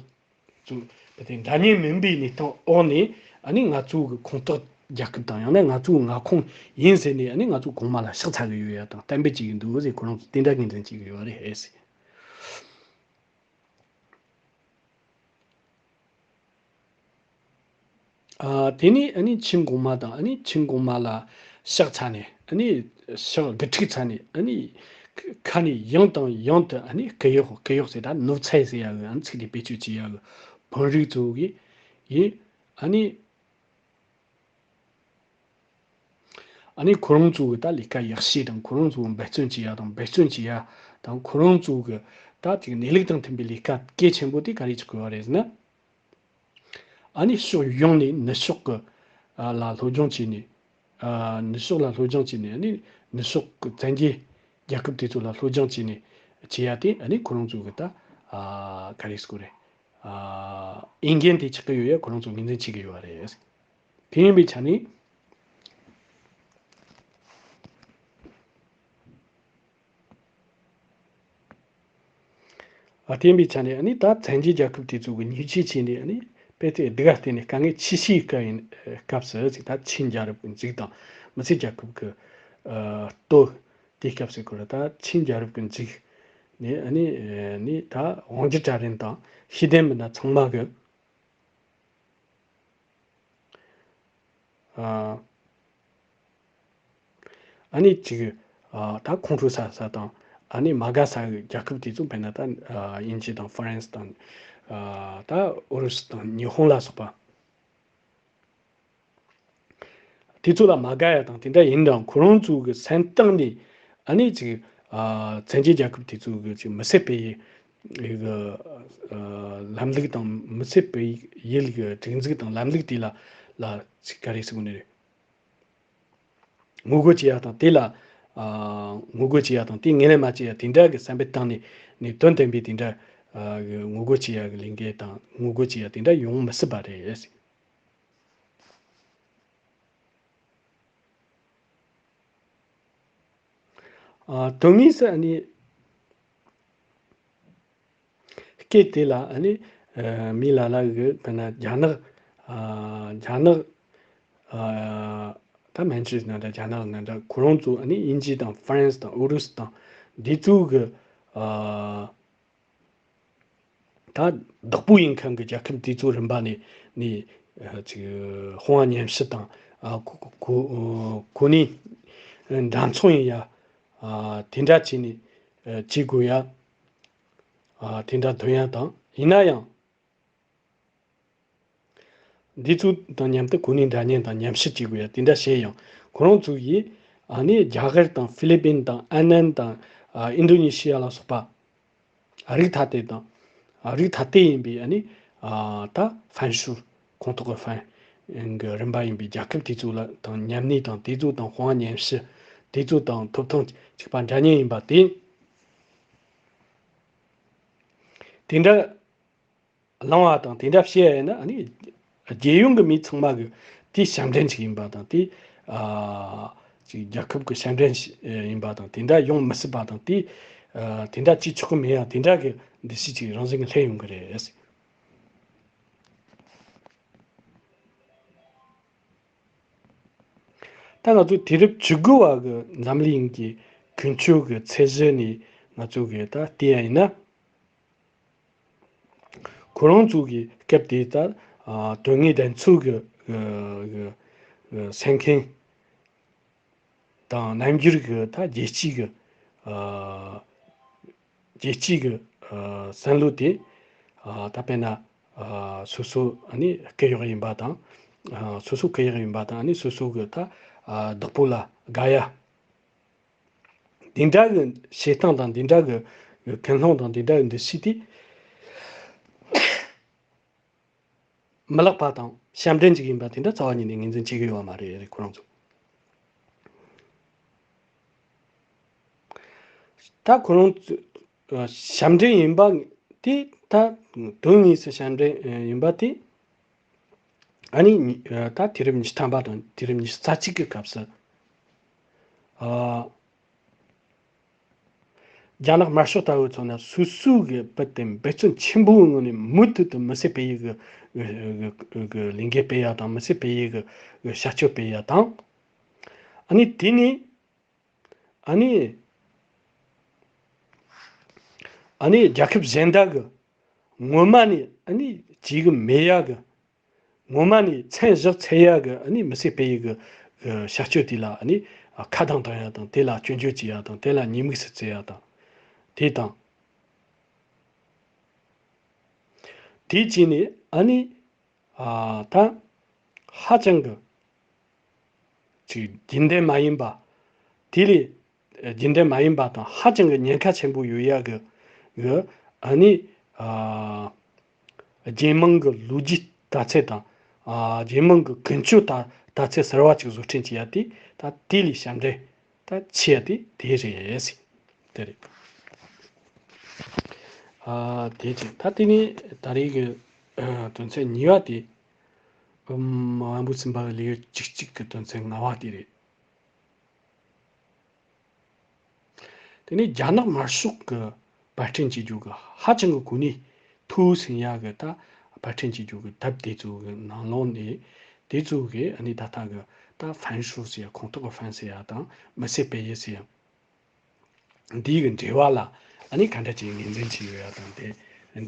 ཚོ་དེ་འདྲ་མཉམ་མིན་པའི་གནས་སྟངས་འོག་ནས། ཨ་ནི་ང་ཚོ་གི་ཁོངས་གཏོགས་རྒྱལ་ཁབ་དང་ཡང་ན་ང་ཚོའི་མངའ་ཁོངས་ཡིན་ཟེར་ནས། ཨ་ནི་ང་ཚོ་གོང་མ་ལ་ཕྱག་འཚལ་གི་ཡོད་ཡ་དང་གཏན་འབེབས་བྱེད་གི་འདུག་ཟེར། ཁོ་རང་ཚོ་དེ་འདྲ་ངོས་འཛིན་བྱེད་གི་ཡོད་རེད་ཟེར། ཨ། དེ་ནས་ཨ་ནི་ཆིན་གོང་མ་དང་། ཨ་ནི་ཆིན་གོང་མ་ལ་ཕྱག་འཚལ་ནས། ཨ་ནི་ཕྱག་དགུ་ཁྲིག་འཚལ་ནས། ཨ་ནི་ཁ་ནས་ཡང་དང་ཡང་དུ། ཨ་ནི་སྐུ་གཡོག་སྐུ་གཡོག་ཟེར་ད་ནོར་འཚེ་ཟེར་ཡ་གི་ཨ་ནི་ཚིག་དེ་བེད་སྤྱོད་བྱེད་ཡ་གི་དཔོན་རིགས་ཚོ་གིས་ཡིན། ཨ་ནི། ཨ་ནི་ཁོ་རང་ཚོ་གི་ད་ལས་ཀ་ཡག་ཤོས་དང་། ཁོ་རང་ཚོ་འབད་བརྩོན་བྱེད་ཡ་དང་འབད་བརྩོན་བྱེད་ཡ་དང་། ཁོ་རང་ཚོ་གི་ད་ཅིག་གནས་ལུགས་དང་མཐུན་པའི་ལས་ཀ་གལ་ཆེན་པོ་དེ་ག་རེ་ཆགས་ཀྱི་ཡོད་རེད་ཟེར་ན། ཨ་ནི་ཕྱོགས་ཡོངས་ནས་ནུབ་ཕྱོགས་ཀྱི་ཨ་ལ་སློབ་སྦྱོང་བྱས་ནས། ཨ། ནུབ་ཕྱོགས་ལ་སློབ་སྦྱོང་བྱས་ནས། ཨ་ནི་ནུབ་ཕྱོགས་ཀྱི་བཙན་རྒྱལ་རྒྱལ་ཁབ་དེ་ཚོ་ལ་སློབ་སྦྱོང་བྱས་ནས་བྱེད་ཡ་དེ། ཨ་ནི་ཁོ་རང་ཚོ་གི་ད་ཨ་ག་རེ་ཟེར་དགོས་རེད། ཨ། འོས་འགན་དེ་ཆགས་ཀྱི་ཡོད་ཡ་ཁོ་རང་ཚོ་ངོས་འཛིན་བྱེད་ཀྱི་ཡོད་རེད། དེ་ཡིན་པའི་ཆ་ནས། ཨ། དེ་ཡིན་པའི་ཆ་ནས། ཨ་ནི་ད་བཙན་རྒྱལ་རྒྱལ་ཁབ་དེ་ཚོ་གི་ཉེས་ཆད་བྱས་ནས། ཨ་ནི་དཔེ་དེ་སྡུག་ག་བལྟས་ནས་དཀའ་ངལ་ཆེ་ཤོས་སྐབས་ཡིན། སྐབས་སུ་ཅིག་ད་ཆིན་རྒྱལ་རབས་ཀྱི་མཇུག་དང་མི་ཚེ་རྒྱལ་ཁབ་ཀྱི་ཨ་སྟོད་དེ་སྐབས་སུ་ཁོ་ར་ད་ཆིན་རྒྱལ་རབས་ཀྱི་མཇུག་ནས། ཨ་ནི་ནི་ད་དབང་སྒྱུར་གྲལ་རིམ་དང་ཤེས་ལྡན་མི་སྣ་ཚང་མ་གི། ཨ། ཨ་ནི་ཅིག་ཨ། ད་ཁོང་ཁྲོ་ཟ་ས་དང་། ཨ་ནི་མ་དགའ་ས་གི་རྒྱལ་ཁབ་དེ་ཚོ་དཔེར་ན་ད་ཨ་དབྱིན་ཇི་དང་ཧྥ་རན་སི་དང་། ཨ། ད་ཨུ་རུ་སུ་དང་ཉི་ཧོང་ལ་སོགས་པ། དེ་ཚོ་ལ་མ་དགའ་ཡ་དང་དེ་འདྲ་ཡིན་ཀྱང་། ཁོ་རང་ཚོ་གི་སེམས་གཏིང་ནས་ཨ་ནི་ཅིག་ཨ། བཙན་རྒྱལ་རྒྱལ་ཁབ་དེ་ཚོ་གི་ཅིག་མི་སེར་སྤེལ་ཡུལ་གི་ཨ་ལམ་ལུགས་དང་། མི་སེར་སྤེལ་ཡུལ་གི་སྒྲིག་འཛུགས་དང་ལམ་ལུགས་དེ་ལ་ལ་ཅིག་ག་རེ་ཟེར་དགོས་ནི་རེད། ངོ་རྒོལ་བྱེད་ཡ་དང་། དེ་ལ་ཨ་ངོ་རྒོལ་བྱེད་ཡ་དང་། དེ་ངོས་ལེན་མ་བྱེད་ཡ་དེ་འདྲ་གི་བསམ་པའི་སྟེང་ནས་ནས་དོན་བསྟན་པའི་དེ་འདྲ་ཨ་གི་ངོ་རྒོལ་བྱེད་ཡ་གི་ལས་འགུལ་དང་། ངོ་རྒོལ་བྱེད་ཡ་དེ་འདྲ་ཡོང་མི་སྲིད་པ་རེད། ཨ། དོན་དངོས་སུ་ཨ་ནི་སྐད་དེ་ལ་ཨ་ནི་ཨ་མི་ལ་ལ་གི་དཔེར་ན་རྒྱ་ནག་ཨ་རྒྱ་ནག་ཨ་ད་མན་ཇུ་ན་འདྲ། རྒྱ་ནག་ན་འདྲ། ཁོ་རང་ཚོ་ཨ་ནི་དབྱིན་ཇི་དང་ཧྥ་རན་སི་དང་ཨུ་རུ་སུ་དང་འདི་ཚོ་གི་ཨ། ད་བདག་པོ་ཡིན་མཁན་གྱི་རྒྱལ་ཁབ་དེ་ཚོ་རིམ་པ་ནས་ནས་ཨ་ཅིག་དཔུང་བ་མཉམ་གཤིབ་དང་། ཨ་གོ་གོ་གོ་གནས་འདྲ་མཚུངས་ཡིན་ཡ། ཨ་དེ་འདྲ་བྱས་ནས་ཨ་བྱེད་དགོས་ཡ། ཨ་དེ་འདྲ་འདོན་ཡ་དང་། ཡིན་ན་ཡང་། འདི་ཚོ་དང་མཉམ་དུ་གོ་གནས་འདྲ་མཉམ་དང་མཉམ་གཤིབ་བྱེད་དགོས་ཡ་དེ་འདྲ་བྱས་ཡང་། ཁོ་རང་ཚོ་ཡིས་ཨ་ནི་རྒྱ་གར་དང་ཧྥི་ལི་པིན་དང་ཨན་ནན་དང་ཨ་ཨིན་ཌོ་ནེ་ཤི་ཡ་ལ་སོགས་པ་རིགས་ཐ་དད་དང་། ཨ་རིགས་ཐ་དད་ཡིན་པའི་ཨ་ནི་ཨ་ད་ཧྥན་ཤུར་ཁོངས་གཏོགས་ཀྱི་ཧྥན་གྱི་རིམ་པ་ཡིན་པའི་རྒྱལ་ཁབ་དེ་ཚོ་ལ་དང་མཉམ་གནས་དང་། དེ་ཚོ་དང་དཔུང་བ་མཉམ་གཤིབ། དེ་ཚོ་དང་ཐོབ་ཐང་གཅིག་པ་འདྲ་མཉམ་ཡིན་པ་དེ། དེ་འདྲ་བླངས་པ་དང་དེ་འདྲ་བྱས་ཡིན་ན། ཨ་ནི་རྒྱལ་ཡོངས་ཀྱི་མི་ཚང་མ་གི་དེ་ཞབས་འདྲེན་ཅིག་ཡིན་པ་དང་། དེ་ཨ་ཅིག་རྒྱལ་ཁབ་ཀྱི་ཞབས་འདྲེན་ཞིག་ཡིན་པ་དང་། དེ་འདྲ་ཡོང་མི་སྲིད་པ་དང་། དེ་ཨ་དེ་འདྲ་བྱེད་ཆོག་གི་མེད་ཡ་དེ་འདྲ་གི་འདུ་ཤེས་ཅིག་རང་བཞིན་གྱི་སླེབས་ཡོང་གི་རེད། ད་ང་ཚོ་དུས་རབས་བཅུ་དགུ་བ་གི་འཛམ་གླིང་གི་ཀུན་སྤྱོད་ཀྱི་ཚད་གཞི་ནས་ང་ཚོ་གི་ད་བལྟས་ཡ་ཡིན་ན། ཁོ་རང་ཚོ་གི་སྐབས་དེ་ལྟར་ཨ་དོན་དངོས་བདེན་འཚོལ་གྱི་གི་གི་སེམས་ཁམས་དང་། རྣམ་འགྱུར་གྱི་ད་རྒྱལ་སྤྱི་གི་ཨ་རྒྱལ་སྤྱི་གི་ཨ་བསམ་བློ་དེ་ཨ་ད་དཔེར་ན་ཨ་སོ་སོ་ཨ་ནི་སྐུ་གཡོག་ཡིན་པ་དང་། ཨ་སོ་སོ་སྐུ་གཡོག་ཡིན་པ་དང་། ཨ་ནི་སོ་སོ་གི་ད་ཨ་བདག་པོ་ལ་དགའ་ཡ། འདི་འདྲ་གི་བྱེད་སྟངས་དང་། འདི་འདྲ་གི་ཀུན་སློང་དང་། འདི་འདྲ་གི་འདུ་ཤེས་དེ་མི་ལེགས་པ་དང་ཞབས་འདྲེན་ཅིག་ཡིན་པ་དེ་འདྲ་རྩ་བ་ཉིད་ནས་ངོས་འཛིན་བྱེད་ཀྱི་ཡོད་པ་མ་རེད། ཁོ་རང་ཚོ། ད་ཁོ་རང་ཚོ་ཞབས་འདྲེན་ཡིན་པ་དེ། ད་དོན་དངོས་སུ་ཞབས་འདྲེན་ཡིན་པ་དེ། ཨ་ནི་ད་དུས་རབས་ཉི་ཤུ་ཐམ་པ་དང་དུས་རབས་ཉི་ཤུ་རྩ་གཅིག་གི་སྐབས་སུ། ཨ་ རྒྱ་ནག་དམར་ཤོག་ལྟ་བུ་ཚོ་ན་སོ་སོའི་གི་བུ་དེ་འབད་བརྩོན་ཆེན་པོའི་ངང་ནས་མུ་མཐུད་དུ་མི་སེར་སྤེལ་ཡུལ་གི་གི་གི་ལས་འགུལ་སྤེལ་ཡ་དང་མི་སེར་སྤེལ་ཡུལ་གི་བྱ་སྤྱོད་སྤེལ་ཡ་དང་། ཨ་ནི་དེ་ནི་ཨ་ནི་ཨ་ནི་རྒྱལ་ཁབ་གཞན་དག་གི་ངོ་མ་ནས་ཨ་ནི་བྱེད་གི་མེད་ཡ་གི། ངོ་མ་ནས་མཚན་བཞག་ཚར་ཡ་གི་ཨ་ནི་མི་སེར་སྤེལ་ཡུལ་གི་གི་བྱ་སྤྱོད་དེ་ལ་ཨ་ནི་ཁ་གདངས་གཏོང་ཡ་དང་དེ་ལ་སྐྱོན་བརྗོད་བྱེད་ཡ་དང་དེ་ལ་ཉེས་དམིགས་སུ་བརྩི་ཡ་དང་། དེ་དང་། དེ་བྱས་ནས་ཨ་ནི་ཨ་ད་ཧ་ཅང་གི་ཅིག་རྒྱུན་ལྡན་མ་ཡིན་པ། དེ་ལས་རྒྱུན་ལྡན་མ་ཡིན་པ་དང་ཧ་ཅང་གི་ཉེན་ཁ་ཆེན་པོ་ཡོད་ཡ་གི་གི་ཨ་ནི་ཨ་རྒྱལ་དམངས་ཀྱི་ལོ་རྒྱུས་དར་ཚད་དང་ཨ་རྒྱལ་དམངས་ཀྱི་ཀུན་སྤྱོད་དར་དར་ཚད་གསར་བ་ཅིག་བཟོ་སྐྲུན་བྱེད་ཡ་དེ་ད་དེ་ལས་ཞབས་འདྲེན་ད་ཆེ་ཡ་དེ་དེ་རེད་ཟེར། དེ་རེད། ཨ་དེ་ཅིག་ད་དེ་ནས་ད་རེས་ཀྱི་ཨ་དོན་ཚན་གཉིས་པ་དེ་ཨམ་དབང་པོ་སུམ་པ་གི་ལེའུ་གཅིག་གཅིག་གི་དོན་ཚན་ལྔ་པ་དེ་རེད། དེ་ནས་རྒྱ་ནག་དམར་ཤོག་གི་པར་སྐྲུན་བྱེད་རྒྱུ་གི་ཧ་ཅང་གི་གོ་གནས་མཐོ་ཟིན་ཡ་གི་ད་པར་སྐྲུན་བྱེད་རྒྱུ་གི་དེབ་དེ་ཚོ་གི་ནང་ལོགས་ནས་དེ་ཚོ་གི་ཨ་ནི་ད་ལྟ་གི་ད་ཧྥན་ཧྲུའུ་ཟེར་ཡ་ཁོངས་གཏོགས་གི་ཧྥན་ཟེར་ཡ་དང་མི་སེར་སྤེལ་ཡུལ་ཟེར་ཡ་འདི་གི་འབྲེལ་བ་ལ་ཨ་ནི་ག་འདྲ་ཅིག་ངོས་འཛིན་བྱས་ཡོད་ཡ་དང་དེ་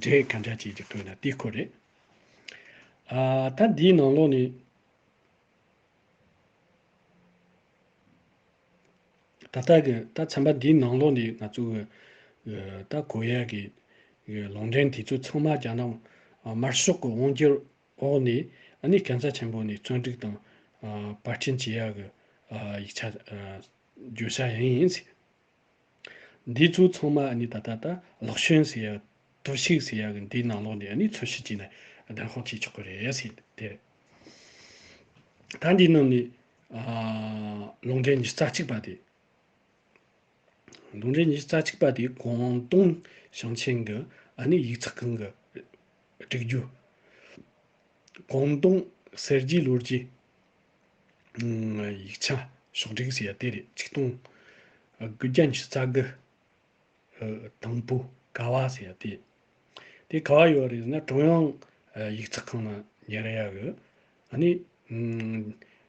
འབྲེལ་ག་འདྲ་ཅིག་བརྒྱབ་ཐུབ་ན་དེ་ཁོ་རེད། ཨ་ད་འདིའི་ནང་ལོགས་ནས། ད་ལྟ་གི་ད་ཚན་པ་འདིའི་ནང་ལོགས་ནས་ང་ཚོ་གི་ད་གོ་ཡ་གི་ལུང་འདྲེན་དེ་ཚོ་ཚང་མ་རྒྱ་ནག་དམར་ཤོག་གི་དབང་སྒྱུར་འོག་ནས་ཨ་ནི་སྐམ་ས་ཆེན་པོ་ནས་བཙོན་སྒྲིག་དང་པར་སྐྲུན་བྱེད་ཡ་གི་ཡིག་ཆ་བརྗོད་བྱ་ཡིན། འདི་ཚོ་ཚང་མ་ཨ་ནི་ད་ལྟ་ད་ལག་ཤོན་ཟེར་ཡ་གཏོར་བཤིག་ཟེར་ཡ་གི་འདིའི་ནང་ལོགས་ནས་ཨ་ནི་འཚོལ་ཞིབ་བྱས་ནས་བདེན་དཔང་བྱེད་ཆོག་གི་རེད་ཟེར་དེ་རེད། ད་འདི་ནང་ནས་ཨ་ལུང་འདྲེན་ཉི་ཤུ་རྩ་གཅིག་པ་དེ། ལུང་འདྲེན་ཉི་ཤུ་རྩ་གཅིག་པ་དེ་ཀོང་ཏུང་ཞིང་ཆེན་གྱི་ཨ་ནི་ཡིག་ཚགས་ཁང་གི་སྒྲིག་རྒྱུ། ཀོང་ཏུང་གསར་བརྗེའི་ལོ་རྒྱུས་ཡིག་ཆ་ཕྱོགས་སྒྲིག་ཟེར་ཡ་དེ་རེད། ཆིག་སྟོང་དགུ་བརྒྱ་ཉི་ཤུ་རྩ་དགུ་དང་པོ་ཀ་བ་ཟེར་ཡ་དེ། དེ་ག་བ་ཡོད་རེད་ཟེར་ན་ཀྲུང་དབྱང་ཡིག་ཚགས་ཁང་ནང་ཉར་ཡ་གི་ཨ་ནི་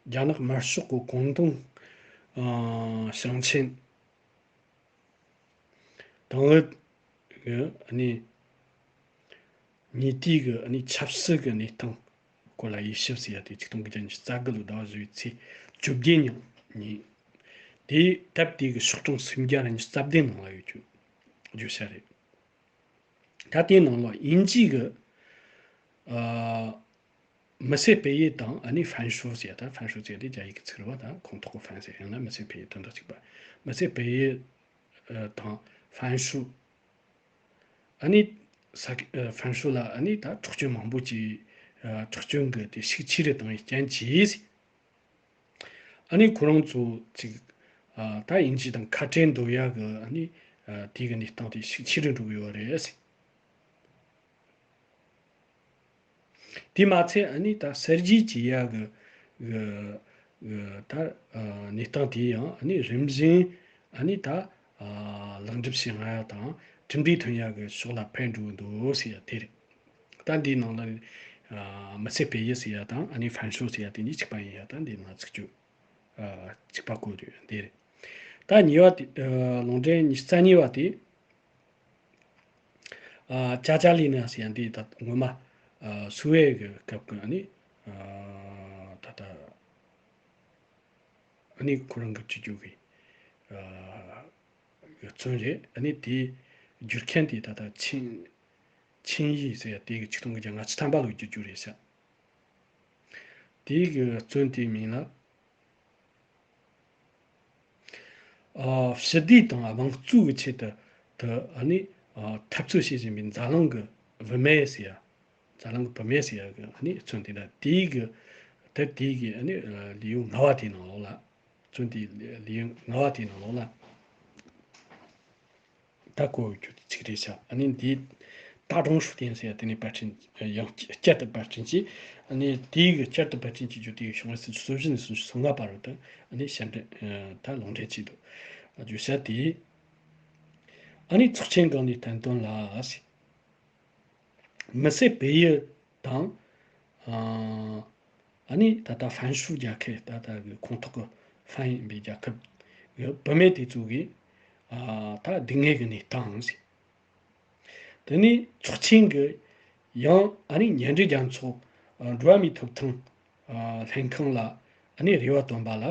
རྒྱ་ནག་དམར་ཤོག་གི་ཀོང་ཏུང་ཞིང་ཆེན་ཏང་ཨུད་གི་ཨ་ནི་ཉེ་དུས་ཀྱི་ཨ་ནི་ཆབ་སྲིད་ཀྱི་གནས་སྟངས་སྐོར་ལ་དབྱེ་ཞིབ་ཟེར་ཡ་དེ་ཆིག་སྟོང་དགུ་བརྒྱ་ཉི་ཤུ་རྩ་དགུ་ལོའི་ཟླ་བ་བཞི་པའི་ཚེས་བཅོ་བརྒྱད་ཉིན་ཉིན། དེའི་དེབ་དེ་གི་ཤོག་གྲངས་སུམ་བརྒྱ་ཉི་ཤུ་རྩ་བདུན་ནང་ལ་ཡོད་རྒྱུ་བརྗོད་བྱ་རེད། ད་དེའི་ནང་ལ་དབྱིན་ཇི་གི་ཨ་མི་སེར་སྤེལ་ཡུལ་དང་ཨ་ནི་ཧྥན་ཧྲུའུ་ཟེར་ཡ་ད་ཧྥན་ཧྲུའུ་ཟེར་ཡ་དེ་རྒྱ་ཡིག་གི་ཚིག་རེད་བ། ད་ཁོངས་གཏོགས་ཀྱི་ཧྥན་ཟེར་ཡང་ན་མི་སེར་སྤེལ་ཡུལ་དོན་དག་གཅིག་པ། མི་སེར་སྤེལ་ཡུལ་དང་ཧྥན་ཧྲུའུ། ཨ་ནི་ས་ཧྥན་ཧྲུའུ་ལ་ཨ་ནི་ད་འཕྲོག་བཅོམ་མང་པོ་ཅིག་འཕྲོག་བཅོམ་གྱི་དེ་ཤུགས་ཆེ་རུ་བཏང་བའི་རྐྱེན་གྱིས། ཨ་ནི་ཁོ་རང་ཚོ་ཅིག་ད་དབྱིན་ཇི་དང་ཁ་བྲལ་འདོད་ཡ་གི་ཨ་ནི་དེ་གི་གནས་སྟངས་དེ་ཤུགས་ཆེ་རུ་འགྲོ་གི་ཡོད་རེད། དེ་མ་ཚད་ཨ་ནི་ད་གསར་བརྗེ་བྱེད་ཡ་གི་གི་ད་གནས་སྟངས་དེ་ཡང་ཨ་ནི་རིམ་བཞིན་ཨ་ནི་ད་ལེགས་འགྲུབ་བྱུང་ཡ་དང་གྲུབ་འབྲས་ཐོན་ཡ་གི་ཕྱོགས་ལ་འཕེལ་འགྲོ་གི་འདུག་ཟེར་ཡ་དེ་རེད། ད་འདིའི་ནང་ལ་མི་ཚེ་འཕེལ་ཡུལ་ཟེར་ཡ་དང་ཨ་ནི་ཧྥན་ཧྲུའུ་ཟེར་ཡ་དེ་གཉིས་གཅིག་པ་ཡིན་ཡ་ད་འདིའི་ནང་ཚིག་བརྗོད་གཅིག་པ་བཀོད་ཡོད་འདི་རེད། ད་གཉིས་པ་དེ་ལུང་འདྲེན་ཉི་ཤུ་རྩ་གཉིས་པ་དེ། ཨ་ཅཱ་ཅཱ་ལི་ན་ཟེར་ཡ་འདི་ད་སྔོན་མ་ཨ་སུའེ་གི་སྐབས་ཀྱི་ཨ་ནི་ཨ་ད་ལྟ་ཨ་ནི་ཁོ་རང་གི་སྤྱི་རྒྱུ་གི་ཨ་གི་བཙོན་རེད། ཨ་ནི་དེའི་བསྒྱུར་མཁན་དེ་ད་ལྟ་ཆིན་ཆིན་ཡི་ཟེར་ཡ་དེ་གི་ཆིག་སྟོང་དགུ་བརྒྱ་ལྔ་བཅུ་ཐམ་པ་ལོ་བསྒྱུར་རྒྱུ་རེད་ཤག་དེའི་གི་བཙོན་དེའི་མིང་ལ། ཨ་ཞི་བདེ་དང་དམངས་གཙོ་གི་ཆེད་དུ་དུ་ཨ་ནི་ཨ་འཐབ་རྩོད་བྱེད་བཞིན་པའི་འཛམ་གླིང་གི་བུད་མེད་ཟེར་ཡ། འཛམ་གླིང་གི་བུད་མེད་ཟེར་ཡ་གི་ཨ་ནི་མཚོན་དེ་འདྲ་དེའི་གི་དེབ་དེའི་གི་ཨ་ནི་ལེའུ་ལྔ་བ་དེའི་ནང་ལོགས་ལ། མཚོན་དེའི་ལེའུ་ལྔ་བ་དེའི་ནང་ལོགས་ལ། ད་གོ་རྒྱུ་ཚིག་རེད་ཤག་ཨ་ནི་འདི་大众书店ཟེར་ཡ་དེ་ནི་པར་སྐྲུན་ཡང་བསྐྱར་དུ་པར་སྐྲུན་གྱིས། ཨ་ནི་དེའི་གི་བསྐྱར་དུ་པར་སྐྲུན་གྱི་རྒྱུ་དེ་གི་བྱུང་བ་སུམ་ཅུ་སོ་བཞི་ནས་སུམ་ཅུ་སོ་ལྔ་བར་དུ་ཨ་ནི་ཞལ་འདྲེན་ད་ལུང་འདྲེན་བྱས་འདུག་བརྗོད་བྱ་དེ། ཨ་ནི་ཚོགས་ཆེན་སྒང་ནས་བསྟན་དོན་ལ་ཟེར། མི་སེར་བལ་ཡུལ་དང་། ཨ་ཨ་ནི་ད་ལྟ་ཧྥན་ཧྲུའུ་རྒྱལ་ཁབ། ད་ལྟ་གི་ཁོངས་གཏོགས་ཀྱི་ཧྥན་ཡིན་པའི་རྒྱལ་ཁབ་ཀྱི་བུད་མེད་དེ་ཚོ་གིས་ཨ་ད་སྡུག་བསྔལ་གྱི་གནས་སྟངས་ཟེར། དེ་ནས་ཚོགས་ཆེན་གྱི་ཡང་ཨ་ནི་མཉམ་འབྲེལ་རྒྱལ་ཚོགས་འགྲོ་བ་མིའི་ཐོབ་ཐང་ལྷན་ཁང་ལ་ཨ་ནི་རེ་བ་བཏོན་པ་ལ།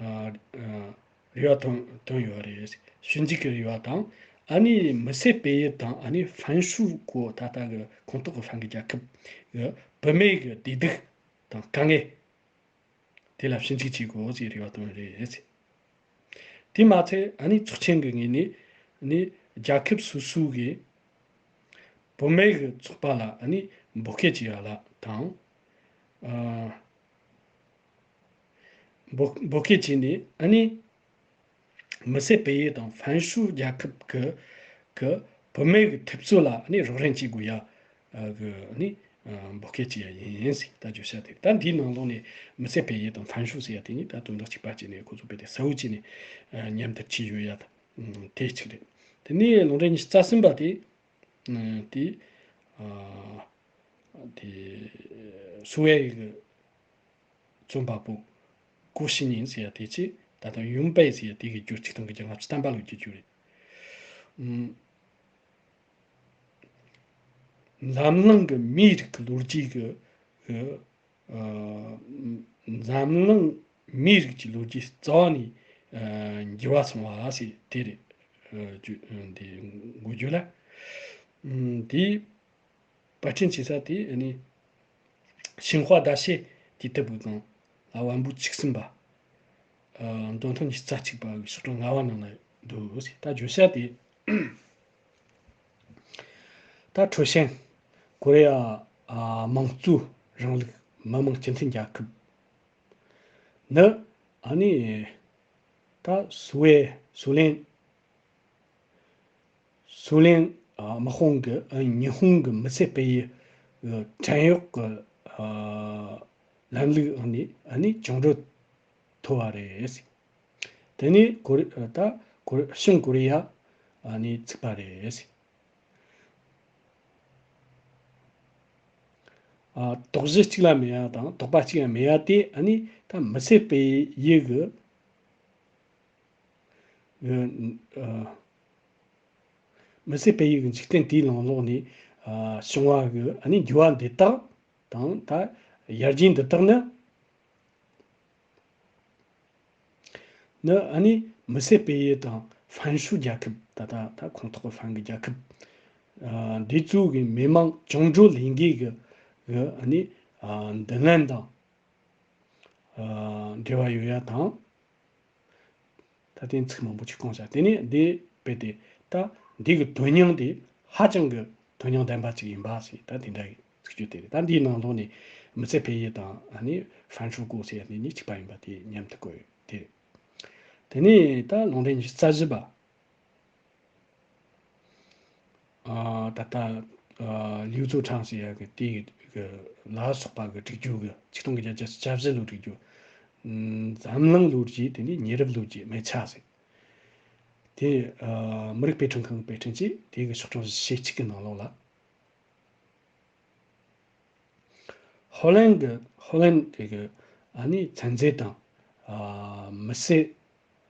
རེ་བ་བཏོན་བཏོན་ཡོད་རེད། ཞིབ་འཇུག་གི་རེ་བ་དང་། ཨ་ནི་མི་སེར་བལ་ཡུལ་དང་ཨ་ནི་ཧྥན་ཧྲུའུ་གོ་ད་ལྟ་གི་ཁོངས་གཏོགས་ཀྱི་ཧྥན་གྱི་རྒྱལ་ཁབ་གི་བུད་མེད་ཀྱི་བདེ་སྡུག་དང་དཀའ་ངལ་དེ་ལ་ཞིབ་འཇུག་བྱེད་དགོས་ཞེས་རེ་བ་བཏོན་རེད། དེ་མ་ཚད་ཨ་ནི་ཚོགས་ཆེན་གྱི་ངོས་ནས་ནི་རྒྱལ་ཁབ་སོ་སོ་གི་བུད་མེད་ཀྱི་ཚོགས་པ་ལ་ཨ་ནི་འབོད་སྐུལ་བྱེད་ཡ་ལ་དང་། ཨ་འབོད་འབོད་སྐུལ་བྱས་ནས་ཨ་ནི་མི་སེར་བལ་ཡུལ་དང་ཧྥན་ཧྲུའུ་རྒྱལ་ཁབ་ཀྱི་ཀྱི་བུད་མེད་ཀྱི་ཐུབ་ཚོད་ལ་ཨ་ནི་རོགས་རམ་བྱེད་དགོས་ཡ་གི་ཨ་ནི་འབོད་སྐུལ་བྱེད་ཡ་ཡིན་ཟེར། ད་བརྗོད་བྱ་དེ་ད་འདིའི་ནང་ལོགས་ནས་མི་སེར་བལ་ཡུལ་དང་ཧྥན་ཧྲུའུ་ཟེར་ཡ་དེ་གཉིས་ད་དོན་དག་གཅིག་པ་བྱས་ནས་ཁོ་ཚོ་དཔེ་དེ་གསལ་བོ་བྱས་ནས་མཉམ་དུ་བྲིས་ཡོད་ཡ་ད་དེ་གཅིག་རེད། དེ་ནས་ལུང་འདྲེན་ཉི་ཤུ་རྩ་གསུམ་པ་དེ་དེ་དེ་སུའེ་གི་རྩོམ་པ་པོ་ཀུའུ་ཤི་ཉིན་ཟེར་ཡ་དེ་ཆེ། ད་ལྟ་ཡུན་པེ་ཟེར་ཡ་དེ་གི་རྒྱུ་ཆིག་སྟོང་དགུ་བརྒྱ་ལྔ་བཅུ་ཐམ་པ་ལོ་རྒྱུ་རྒྱུ་རེད། ཨུམ། འཛམ་གླིང་གི་མིའི་རིགས་ཀྱི་ལོ་རྒྱུས་ཀྱི་ཨ་འཛམ་གླིང་མིའི་རིགས་ཀྱི་ལོ་རྒྱུས་རྩ་བ་ནས་ཨ་འགྱུར་བ་སོང་བ་ཞེས་དེ་རེད། ཨ་འདི་འགོ་བརྗོད་ལ། ཨུམ། དེའི་པར་སྐྲུན་བྱེད་ས་དེ་ཨ་ནི་ཞིན་ཧྭ་ཟླ་ཤེལ་དུས་དེབ་ཀྱི་སྒང་ལ་དབང་པོ་ཆིག་གསུམ་པ། ཨ་མདོ་དོན་ཉི་ཤུ་རྩ་གཅིག་པ་གི་ཤོག་གྲངས་ལྔ་བ་ནང་ན་འདུག་ཟེར། ད་བརྗོད་བྱ་དེ་ད་ཁྲོ་ཤན་ཀོ་རི་ཡ་ཨ་དམངས་གཙོའི་རིང་ལུགས་མི་དམངས་སྤྱི་མཐུན་རྒྱལ་ཁབ་ནི་ཨ་ནི་ད་སུའེ་སུའུ་ལེན། སུའུ་ལེན་ཨ་དམག་དཔུང་གི་ཨ་ཉི་ཧོང་གི་མི་སེར་སྤེལ་ཡུལ་གྱི་བྲན་གཡོག་གི་ཨ་ལམ་ལུགས་ཨ་ནི་ཨ་ནི་བཅིངས་འགྲོལ་ཐོབ་པ་རེད། དེ་ནས་ཀོ་རི་ད་ཀོ་རི་བྱང་ཀོ་རི་ཡ་ཨ་ནི་ཚུགས་པ་རེད། ཨ་དོགས་གཞི་གཅིག་ལ་མེད་ཡ་དང་དོགས་པ་གཅིག་ལ་མེད་ཡ་དེ་ཨ་ནི་ད་མི་སེར་སྤེལ་ཡུལ་གྱི་གི་ཨ་མི་སེར་སྤེལ་ཡུལ་གྱི་འཇིག་རྟེན་དེའི་ནང་ལོགས་ནས་ཨ་བྱུང་བ་གི་ཨ་ནི་འགྱུར་བ་འདི་དག་དང་ད་ཡར་རྒྱས་འདི་དག་ནི་ནི་ཨ་ནི་མི་སེར་སྤེལ་ཡུལ་དང་ཧྥན་ཧྲུའུ་རྒྱལ་ཁབ་ད་ལྟ་ད་ཁོངས་གཏོགས་ཀྱི་ཧྥན་གྱི་རྒྱལ་ཁབ་ཨ་འདི་ཚོ་གི་མི་དམངས་བཅིངས་འགྲོལ་ལས་འགུལ་གི་གི་ཨ་ནི་ཨ་མདུན་ལམ་དང་། ཨ་འབྲེལ་བ་ཡོད་ཡ་དང་། ད་ཐེངས་ཚིག་མང་པོ་ཅིག་བསྐུངས་བཞག་དེ་ནས་འདི་དཔེ་དེ་ད་འདི་གི་དོན་སྙིང་དེ་ཧ་ཅང་གི་དོན་སྙིང་ལྡན་པ་ཅིག་ཡིན་པ་ཞིག་ད་དེ་འདྲ་ཡི་ཚིག་བརྗོད་དེ་རེད། ད་འདིའི་ནང་ལོགས་ནས་མི་ཚེ་འཕེལ་ཡུལ་དང་ཨ་ནི་ཧྥན་ཧྲུའུ་ཀོ་ཟེར་ཡ་དེ་གཉིས་གཅིག་པ་ཡིན་པ་དེ་མཉམ་དུ་བཀོད་ཡོད་དེ་རེད། དེ་ནས་ད་ལུང་འདྲེན་གྱི་རྩ་བཞི་པ། ཨ་ད་ལྟ་ཨ་ལིའུ་ཙུའུ་ཁྲང་ཟེར་ཡ་གི་དེ་གི་ལ་སོགས་པ་གི་སྒྲིག་རྒྱུ་གི་ཆིག་སྟོང་དགུ་བརྒྱ་བརྒྱད་ཅུ་གྱ་བཞི་ལོ་སྒྲིག་རྒྱུ། ཨམ་འཛམ་གླིང་ལོ་རྒྱུས་དེ་ནས་ཉེ་རབས་ལོ་རྒྱུས་མི་ཆ་ཟེར། དེ་ཨ་མི་རིགས་དཔེ་སྐྲུན་ཁང་གི་དཔེ་སྐྲུན་གྱིས་དེ་གི་ཤོག་གྲངས་ཞེ་གཅིག་གི་ནང་ལོགས་ལ། ཧོ་ལན་གྱི་ཧོ་ལན་གྱི་ཨ་ནི་ཚན་རྩལ་དང་ཨ་མི་སེར་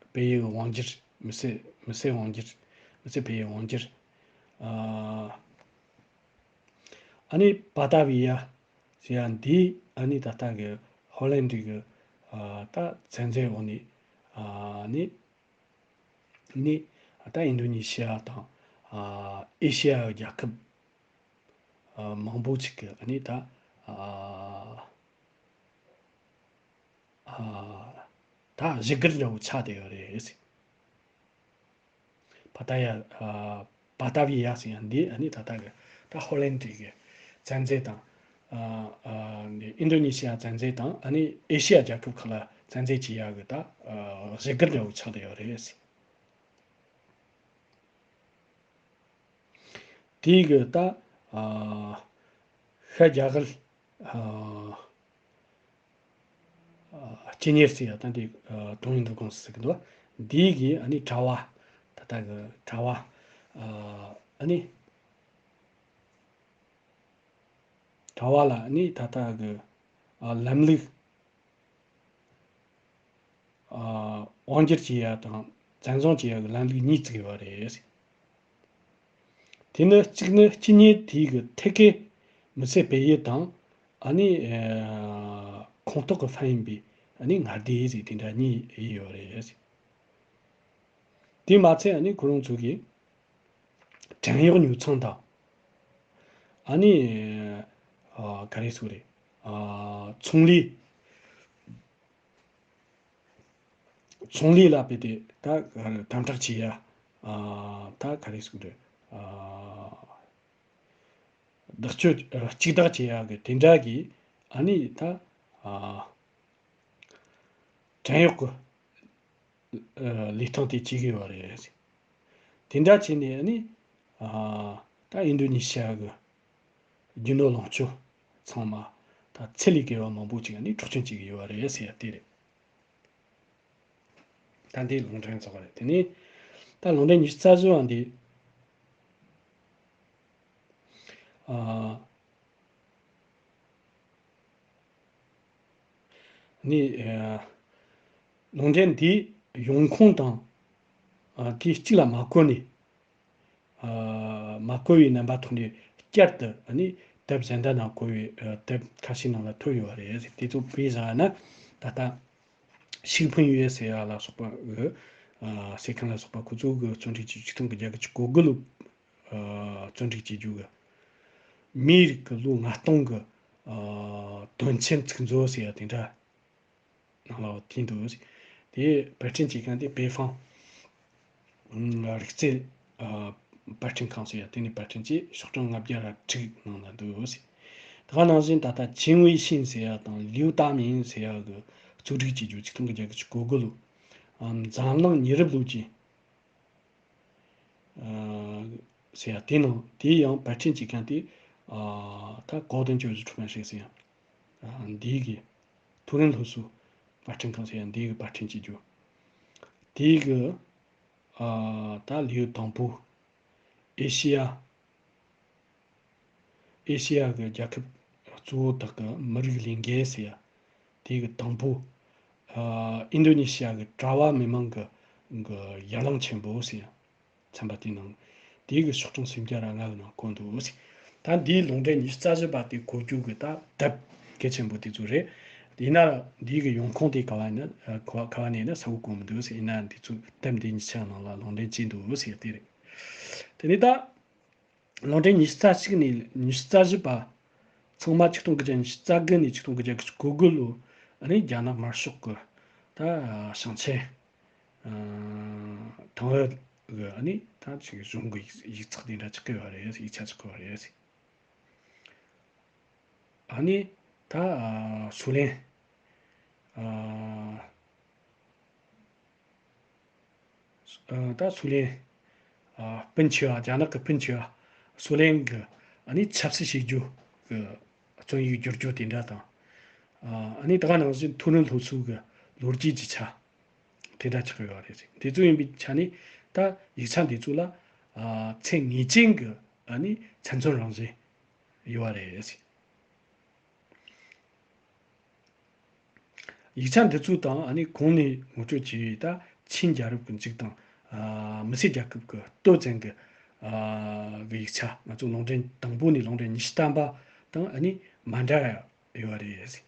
སྤེལ་ཡུལ་དབང་སྒྱུར། མི་སེར་མི་སེར་དབང་སྒྱུར། མི་སེར་སྤེལ་ཡུལ་དབང་སྒྱུར། ཨ་ཨ་ནི་པ་ཏཱ་བི་ཡ་ཟེར་ཡ་འདི་ཨ་ནི་ད་ལྟ་གི་ཧོ་ལན་གྱི་ཨ་ད་ཚན་རྩལ་འོག་ནས་ཨ་ནི་ནི་ད་ཨིན་ཌོ་ནེ་ཤི་ཡ་དང་ཨ་ཨེ་ཤི་ཡ་རྒྱལ་ཁབ་ཨ་མང་པོ་ཅིག་གི་ཨ་ནི་ད་ཨ་ཨ་ད་གཞི་སྒར་འདྲ་བོ་ཆགས་བསྡད་ཡོད་རེད། པ་ཏཱ་ཡ་ཨ་པ་ཏཱ་བི་ཡ་ཟེར་ཡ་འདི་ཨ་ནི་ད་ལྟ་གི་ད་ཧོ་ལན་གྱི་ཚན་རྩལ་དང་ཨ་ཨ་ནི་ཨིན་ཌོ་ནེ་ཤི་ཡ་ཚན་རྩལ་དང་ཨ་ནི་ཨེ་ཤི་ཡ་རྒྱལ་ཁབ་ཁག་ལ་ཚན་རྩལ་བྱེད་ཡ་གི་ད་ཨ་གཞི་སྒར་འདྲ་བོ་ཆགས་བསྡད་ཡོད་རེད། དེའི་གི་ད་ཨ་ཤར་རྒྱ་གར་ཨ་ཨ་སྤྱི་གཉེར་ཟེར་ཡ་ད་འདི་ཨ་ཀྲུང་དབྱང་འདུ་ཁང་ཟེར་གི་འདུག་འདིའི་གི་ཨ་ནི་དྲ་བ་ད་ ད་གི་གྲྭ་བ་ཨ་ནི་གྲྭ་བ་ལ་ནི་ད་ལྟ་གི་ཨ་ལམ་ལུགས་ཨ་དབང་སྒྱུར་བྱེད་ཡ་དང་བཙན་བཟུང་བྱེད་ཡ་གི་ལམ་ལུགས་གཉིས་བཙུགས་ཡོད་རེད། དེ་ནི་གཅིག་ནི་སྤྱི་གཉེར་དེའི་གི་ཐད་ཀའི་མི་ཚེ་སྤེལ་ཡུལ་དང་ཨ་ནི་ཨ་ཁོངས་གཏོགས་ཀྱི་ཧྥན་ཡིན་པའི་ཨ་ནི་མངའ་སྡེ་ཟེར་དེ་འདྲ་གཉིས་ཡོད་རེད། དེ་མ་ཚད་ཨ་ནི་ཁོ་རང་ཚོ་གིས་བྲན་གཡོག་ཉོ་ཚོང་དང་། ཨ་ནི་ཨ་ག་རེ་ཟེར་རེད། ཨ་ཚོང་ལས། ཚོང་ལས་ལ་དཔེ་དེ་ད་དམ་དྲག་བྱེད་ཡ། ཨ་ད་ག་རེ་ཟེར་རེད། ཨ་བདག་སྤྱོད་ཨ་གཅིག་བདག་བྱེད་ཡ་གི་དེ་འདྲ་གི་ཨ་ནི་ད་ཨ་བྲན་གཡོག་གི་ཨ་ལས་སྟངས་དེ་བྱེད་ཀྱི་ཡོད་རེད། དེ་འདྲ་བྱས་ནས་ཨ་ནི་ཨ་ད་ཨིན་རྡུ་ནི་ཤི་ཡ་གི་རྒྱུ་ནོར་ལོངས་སྤྱོད་ཚང་མ་ད་ཚད་ལས་བརྒལ་བ་མང་པོ་ཅིག་ཨ་ནི་འཕྲོག་བཅོམ་བྱེད་ཀྱི་ཡོད་རེད་ཟེར་ཡ་དེ་རེད། ད་འདི་ལུང་འདྲེན་ཚོགས་རེད། དེ་ནས་ད་ལུང་འདྲེན་ཉི་ཤུ་རྩ་བཞི་བ་འདི། ཨ་ནི་ཨ་ལུང་འདྲེན་འདིའི་ཡོང་ཁུངས་དང་ཨ་དེ་གཅིག་ལ་མ་གོ་ནས། ཨ་མ་གོ་བའི་རྣམ་པ་ཐོག་ནས་བསྐྱར་དུ་ཨ་ནི་དེབ་གཞན་དག་ནང་གོ་བའི་ཨ་དེབ་ཁ་ཤས་ནང་ལ་ཐོན་ཡོད་པ་རེད། དེ་ཚོ་དཔེ་བཞག་ན་ད་ལྟ་ཤིག་ཕུན་ཡུས་ཟེར་ཡ་ལ་སོགས་པ་གི་ཨ་ཟེར་མཁན་ལ་སོགས་པ་ཁོ་ཚོ་གི་བརྩོན་འགྲུས་ཀྱི་ཆིག་སྟོང་དགུ་བརྒྱ་གི་གོ་དགུ་ལོ་ཨ་བརྩོན་འགྲུས་བྱེད་རྒྱུ་གི་མིའི་རིགས་ཀྱི་ལོ་ལྔ་སྟོང་གི་ཨ་དོན་ཆེན་ཚིག་མཛོད་ཟེར་ཡ་དེ་འདྲ། ནང་ལ་དེ་འདུག་དེ་པར་སྐྲུན་བྱེད་མཁན་དེ་པེ་ཧྥང་རིག་རྩལ་པར་སྐྲུན་ཁང་ཟེར་ཡ་དེ་ནས་པར་སྐྲུན་བྱས་ཤོག་གྲངས་ལྔ་བརྒྱ་ར་དྲུག་ནང་ལ་འདུག་དེ་ག་ནང་བཞིན་ད་ལྟ་ཆིན་ཝེ་ཤིན་ཟེར་ཡ་དང་ལིའུ་ཏཱ་མིན་ཟེར་ཡ་གི་གཙོ་སྒྲིག་བྱེད་རྒྱུ་ཆིག་སྟོང་དགུ་བརྒྱ་གོ་དགུ་ལོ་འཛམ་གླིང་ཉེ་རབས་ལོ་རྒྱུས། ཟེར་ཡ་དེ་ནང་དེའི་ཡང་པར་སྐྲུན་བྱེད་མཁན་དེ་ད་གོ་ཏན་ཅོ་ཟི་ཁྲུ་མན་ཧྲི་ཟེར་ཡ་འདིའི་གི་ཐུ་རིན་ལྷོ་སུ་པར་སྐྲུན་ཁང་ཟེར་ཡ་འདིའི་གི་པར་སྐྲུན་བྱེད་རྒྱུ་དེའི་གི་ད་ལེའུ་དང་པོ་ཨེ་ཤི་ཡ། ཨེ་ཤི་ཡ་གི་རྒྱལ་ཁབ་གཙོ་བོ་དག་གི་མི་རིགས་ལས་འགན་ཟེར་ཡ། དེ་གི་དང་པོ། ཨ་ཨིན་རྡུ་ནི་ཤི་ཡ་གི་གྲྭ་བ་མི་མང་གི་གི་ཡར་ལངས་ཆེན་པོ་ཟེར་ཡ། ཚན་པ་དེའི་ནང་། དེ་གི་ཤོག་གྲངས་སུམ་བརྒྱ་ར་ལྔ་གི་ནང་བཀོད་འདུག་ཟེར། ད་འདིའི་ལུང་འདྲེན་ཉི་ཤུ་རྩ་བཞི་པ་དེ་གོ་རྒྱུ་གི་ད་དེབ་གལ་ཆེན་པོ་དེ་ཚོ་རེད། ཡིན་ན་འདི་གི་ཡོང་ཁུངས་དེ་ག་བ་ནས་ག་བ་ནས་ཡིན་ན་གསལ་པོ་གོ་མི་འདུག་ཟེར། ཡིན་ན་འདི་ཚོ་དེབ་འདི་གཉིས་ཆ་ནང་ལ་ལུང་འདྲེན་བྱས་འདུག་ཟེར་དེ་རེད། དེ་ནས་ད། ལུང་འདྲེན་ཉི་ཤུ་རྩ་གཅིག་ནས་ཉི་ཤུ་རྩ་བཞི་བར། ཚང་མ་ཆིག་སྟོང་དགུ་བརྒྱ་ཉི་ཤུ་རྩ་དགུ་ནས་ཆིག་སྟོང་དགུ་བརྒྱ་གོ་དགུ་ལོ། ཨ་ནི་རྒྱ་ནག་དམར་ཤོག་གི་ད་ཞིང་ཆེན་ཨ་ཐང་ཨེ་གི་ཨ་ནི་ད་ཅིག་གཞུང་གི་ཡིག་ཡིག་ཚགས་དེ་འདྲ་ཆགས་ཀྱི་ཡོད་རེད། ཡིག་ཆ་ཆགས་ཀྱི་ཡོད་རེད། ཨ་ནི་ད་ཨ་སུའུ་ལེན་ཨ་ཨ་ད་སུའུ་ལེན་ཨ་སྤུན་ཆེ་བ། རྒྱ་ནག་གི་སྤུན་ཆེ་བ་སུའུ་ལེན་གི་ཨ་ནི་ཆབ་སྲིད་བྱེད་རྒྱུ་གི་བཙོན་ཡིག་བསྒྱུར་རྒྱུ་དེ་འདྲ་དང་། ཨ་ཨ་ནི་ད་ག་ནང་བཞིན་ཐུ་རུན་ལྷོ་སུའུ་གི་ལོ་རྒྱུས་ཀྱི་ཆ་དེ་འདྲ་ཆགས་ཡོད་རེད། དེ་ཚོ་ཡིན་པའི་ཆ་ནས་ད་ཡིག་ཆ་འདི་ཚོ་ལ་ཨ་ཚད་ངེས་ཅན་གི་ཨ་ནི་ཚད་མཚོན་རང་བཞིན་ཡོད་རེད། ཡིག་ཆ་འདི་ཚོ་དང་ཨ་ནི་གོང་ནས་ངོ་སྤྲོད་བྱས་པའི་ད་ཆིན་རྒྱལ་རབས་ཀྱི་མཇུག་དང་ཨ་མི་སེར་རྒྱལ་ཁབ་ཀྱི་སྟོད་བཙན་གྱི་ཨ་གི་ཡིག་ཆ། ང་ཚོ་ལུང་འདྲེན་དང་པོ་ནས་ལུང་འདྲེན་ཉི་ཤུ་ཐམ་པ་དང་ཨ་ནི་མ་འདྲ་ཡ་ཡོད་རེད།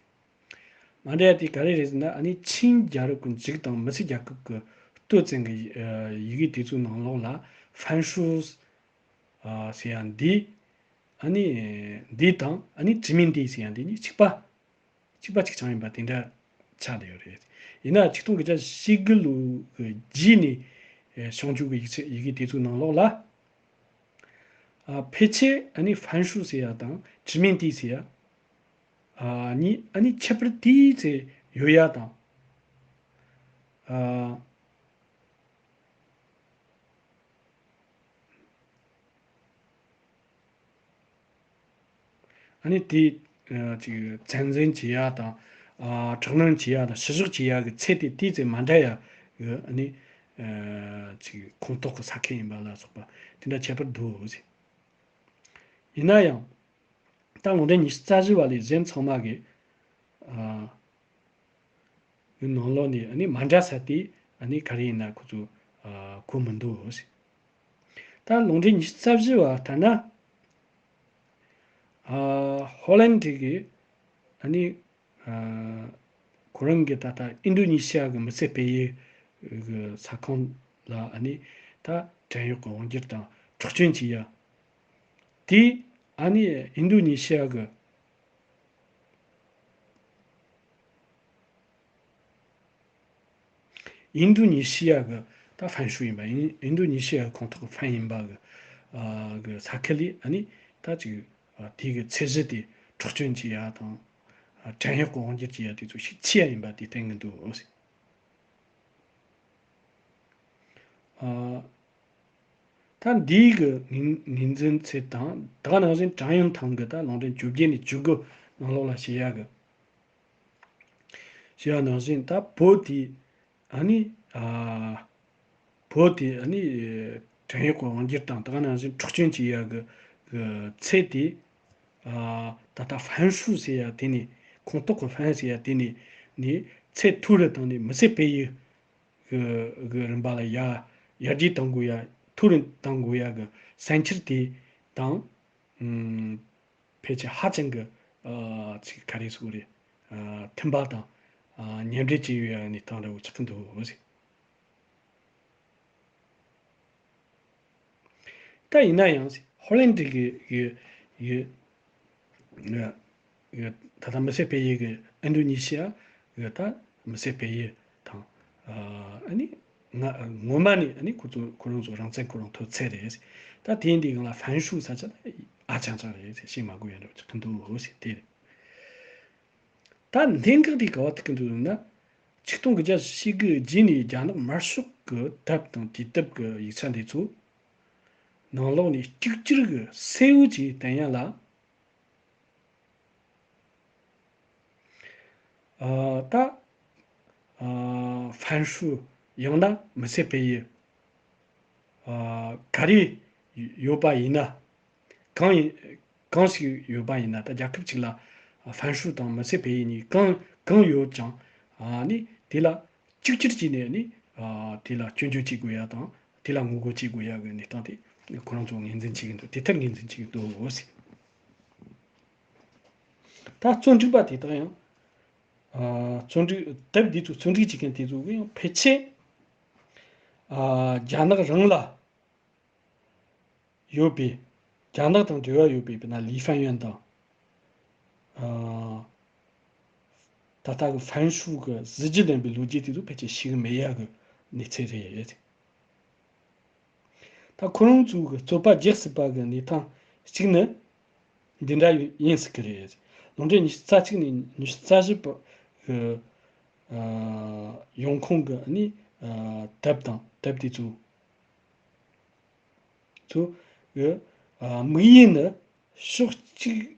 མ་འདྲ་ཡ་དེ་ག་རེ་རེད་ཟེར་ན། ཨ་ནི་ཆིན་རྒྱལ་རབས་ཀྱི་མཇུག་དང་མི་སེར་རྒྱལ་ཁབ་ཀྱི་སྟོད་བཙན་གྱི་ཨ་ཡི་གེ་དེ་ཚོའི་ནང་ལོགས་ལ་ཧྥན་ཧྲུའུ་ཨ་ཟེར་ཡ་འདི། ཨ་ནི་འདི་དང་ཨ་ནི་ཅི་མིན་ཏི་ཟེར་ཡ་འདི་གཉིས་གཅིག་པ། གཅིག་པ་གཅིག་རྐྱང་ཡིན་པ་དེ་འདྲ་ཆགས་བསྡད་ཡོད་རེད། ཡིན་ན་ཆིག་སྟོང་དགུ་བརྒྱ་བཞི་བཅུ་ལོ་གི་རྗེས་ནས་ཨེ་བྱུང་རྒྱུ་གི་ཡིག་ཆ་ཡི་གེ་དེ་ཚོའི་ནང་ལོགས་ལ། ཨ་ཕལ་ཆེར་ཨ་ནི་ཧྥན་ཧྲུའུ་ཟེར་ཡ་དང་ཅི་མིན་ཏི་ཟེར་ཡ། ཨ་གཉིས་ཨ་ནི་ཁྱད་པར་ཏོག་ཙམ་ཡོད་ཡ་དང་། ཨ། ཨ་ནི་དེ་ཨ་ཅིག་མཚན་འཛིན་བྱེད་ཡ་དང་། ཨ་དྲག་གནོན་བྱེད་ཡ་དང་བཤུ་གཞོག་བྱེད་ཡ་གི་ཚད་དེ་ཏོག་ཙམ་མ་འདྲ་ཡ་གི་ཨ་ནི་ ཨ་ཅིག་ཁོངས་གཏོགས་ཀྱི་ས་ཁུལ་ཡིན་པ་ལ་སོགས་པ་དེ་འདྲ་ཁྱད་པར་འདུག་ཟེར། ཡིན་ན་ཡང་། ད་ལུང་འདྲེན་ཉི་ཤུ་རྩ་བཞི་བ་ལས་གཞན་ཚང་མ་གི་ཨ་གི་ནང་ལོགས་ནས་ཨ་ནི་མ་འདྲ་ས་དེ་ཨ་ནི་ག་རེ་ཡིན་ན་ཁོ་ཚོ་ཨ་གོ་མི་འདུག་ཟེར། ད་ལུང་འདྲེན་ཉི་ཤུ་རྩ་བཞི་བ་ལྟར་ན། ཨ་ཧོ་ལན་གྱི་ཨ་ནི་ཨ་ཁོ་རང་གི་ད་ལྟ་ཨིན་རྡུ་ནི་ཤི་ཡ་གི་མི་སེར་སྤེལ་ཡུལ་གི་ས་ཁོངས་ལ་ཨ་ནི་ད་བྲན་གཡོག་གི་དབང་སྒྱུར་དང་འཕྲོག་བཅོམ་བྱས་ཡ། དེ་ཨ་ནི་ཨིན་རྡུ་ནི་ཤི་ཡ་གི་ཨིན་རྡུ་ནི་ཤི་ཡ་གི་ད་ཧྥན་ཧྲུའུ་ཡིན་པ་ཡིན། ཨིན་རྡུ་ནི་ཤི་ཡ་གི་ཁོངས་གཏོགས་ཀྱི་ཧྥན་ཡིན་པ་གི་ཨ་གི་ས་ཁུལ་ལས་ཨ་ནི་ད་ཅིག་ཨ་དེ་གི་ཚད་གཞི་དེ་འཕྲོག་བཅོམ་བྱེད་ཡ་དང་ཨ་བྲན་གཡོག་གི་དབང་སྒྱུར་བྱེད་ཡ་དེ་ཚོ་ཤུགས་ཆེ་ཡ་ཡིན་པ་དེ་བསྟན་གི་འདུག་ཨ་ད་འདིའི་གི་ངོས་ངོས་འཛིན་ཚད་དང་ད་ག་ནང་བཞིན་ཀྲང་ཡོན་ཐང་གི་ད་ལུང་འདྲེན་བཅོ་བརྒྱད་ནས་བཅུ་དགུ་ནང་ལོགས་ལ་བྱེད་ཡ་གི་བྱས་པ་ནང་བཞིན་ད་བོད་དེ་ཨ་ནི་ཨ་བོད་དེ་ཨ་ནི་བྲན་གཡོག་གི་དབང་སྒྱུར་དང་ད་ག་ནང་བཞིན་འཕྲོག་བཅོམ་བྱེད་ཡ་གི་གི་ཚད་དེ་ཨ་ད་ལྟ་ཧྥན་ཧྲུའུ་ཟེར་ཡ་དེ་ནས་ཁོངས་གཏོགས་གི་ཧྥན་ཟེར་ཡ་དེ་ནས་ནས་ཚད་མཐོ་རུ་བཏང་ནས་མི་སེར་སྤེལ་ཡུལ་གི་གི་རིམ་པ་ལ་ཡར་ཡར་རྒྱས་གཏང་དགོས་ཡ་མཐོ་རུ་གཏང་དགོས་ཡ་གི་སེམས་འཁྱེར་དེ་དང་། ཕལ་ཆེར་ཧ་ཅང་གི་ཨ་ཅིག་ག་རེ་ཟེར་དགོས་རེད། ཨ་མཐུན་པ་དང་ཨ་མཉམ་འབྲེལ་བྱས་ཡོད་ཡ་གནས་སྟངས་འདྲ་བོ་ཆགས་ཀྱི་འདུག་ཟེར། ད་ཡིན་ན་ཡང་ཧོ་ལན་ཌི་གི་གི་གི་ད་ལྟ་མི་སེར་སྤེལ་ཡུལ་གི་ཨིན་རྡུ་ནི་ཤི་ཡ་གི་ད་མི་སེར་སྤེལ་ཡུལ་དང་ཨ་ནི་ང་ངོ་མ་ནི་ཨ་ནི་ཁོ་ཚོ་ཁོ་རང་ཚོ་རང་བཙན་ཁོ་རང་ཐོབ་ཚད་རེད། ད་དེ་འདི་སྒང་ལ་ཧྥན་ཧྲུའུ་ས་ཆ་ད་ཨ་ཅང་ཅང་རེད་ཟེར་ཤེས་མ་དགོས་ཡ་འདྲ་བོ་ཅིག་གི་འདུག་ཟེར་དེ་རེད། ད་གནད་འགག་དེ་ག་བ་ཐུག་གི་འདུག་ཟེར་ན། ཆིག་སྟོང་དགུ་བརྒྱ་བཞི་བཅུ་ཞེ་དགུ་རྗེས་ནས་རྒྱ་ནག་དམར་ཤོག་གི་དེབ་དང་དུས་དེབ་ཀྱི་ཡིག་ཆ་འདི་ཚོ་ནང་ལོགས་ནས་གཅིག་གྱུར་གྱི་གསལ་བོ་བྱས་བསྟན་ཡ་ལ། ཨ་ད་ཨ་ཧྥན་ཧྲུའུ་ཡང་ན་མི་སེར་སྤེལ་ཡུལ་ཨ་ག་རེ་ཡོད་པ་ཡིན་ན། གང་ཡིན་གང་ཞིག་ཡོད་པ་ཡིན་ན། ད་རྒྱལ་ཁབ་ཅིག་ལ་ཧྥན་ཧྲུའུ་དང་མི་སེར་སྤེལ་ཡུལ་གཉིས་གང་གང་ཡོད་ཀྱང་ཨ་ནི་དེ་ལ་གཅིག་གྱུར་བྱས་ནས་ནི་ཨ་དེ་ལ་སྐྱོན་བརྗོད་བྱེད་དགོས་ཡ་དང་དེ་ལ་ངོ་རྒོལ་བྱེད་དགོས་ཡ་གི་གནས་སྟངས་དེ་ཁོ་རང་ཚོ་ངོས་འཛིན་བྱེད་ཀྱི་འདུག་དེ་ལྟར་ངོས་འཛིན་བྱེད་ཀྱི་འདུག་ཟེར། ད་བརྩོན་འགྲུས་པ་དེ་དག་ཡང་ཨ་བརྩོན་འགྲུས་དེབ་འདི་ཚོ་བརྩོན་འགྲུས་བྱེད་མཁན་དེ་ཚོ་གི་ཡང་ཕལ་ཆེར་ཨ་རྒྱ་ནག་རང་ལ་ཡོད་པའི་རྒྱ་ནག་དང་འབྲེལ་བ་ཡོད་པའི་དཔེར་ན་ལི་ཧྥན་ཡོན་དང་ཨ་ད་ལྟ་གི་ཧྥན་ཧྲུའུ་གི་གཟི་བརྗིད་ལྡན་པའི་ལོ་རྒྱུས་དེ་ཚོ་ཕལ་ཆེར་ཤེས་གི་མེད་ཡ་གི་གནས་ཚུལ་རེད། ད་ཁོ་རང་ཚོ་གི་རྩོད་པ་རྒྱག་སྲིད་པ་གི་གནས་སྟངས་གཅིག་ནི་འདི་འདྲ་ཡིན་སྲིད་གི་རེད། ལུང་འདྲེན་ཉི་ཤུ་རྩ་གཅིག་ནས་ཉི་ཤུ་རྩ་བཞི་བར་གི་ཨ་ཡོང་ཁུངས་གི་ནི་ཨ་དེབ་དང་དེབ་དེ་ཚོ་ཚོ་གི་ཨ་དམིགས་ཡུལ་ནི་ཕྱོགས་གཅིག་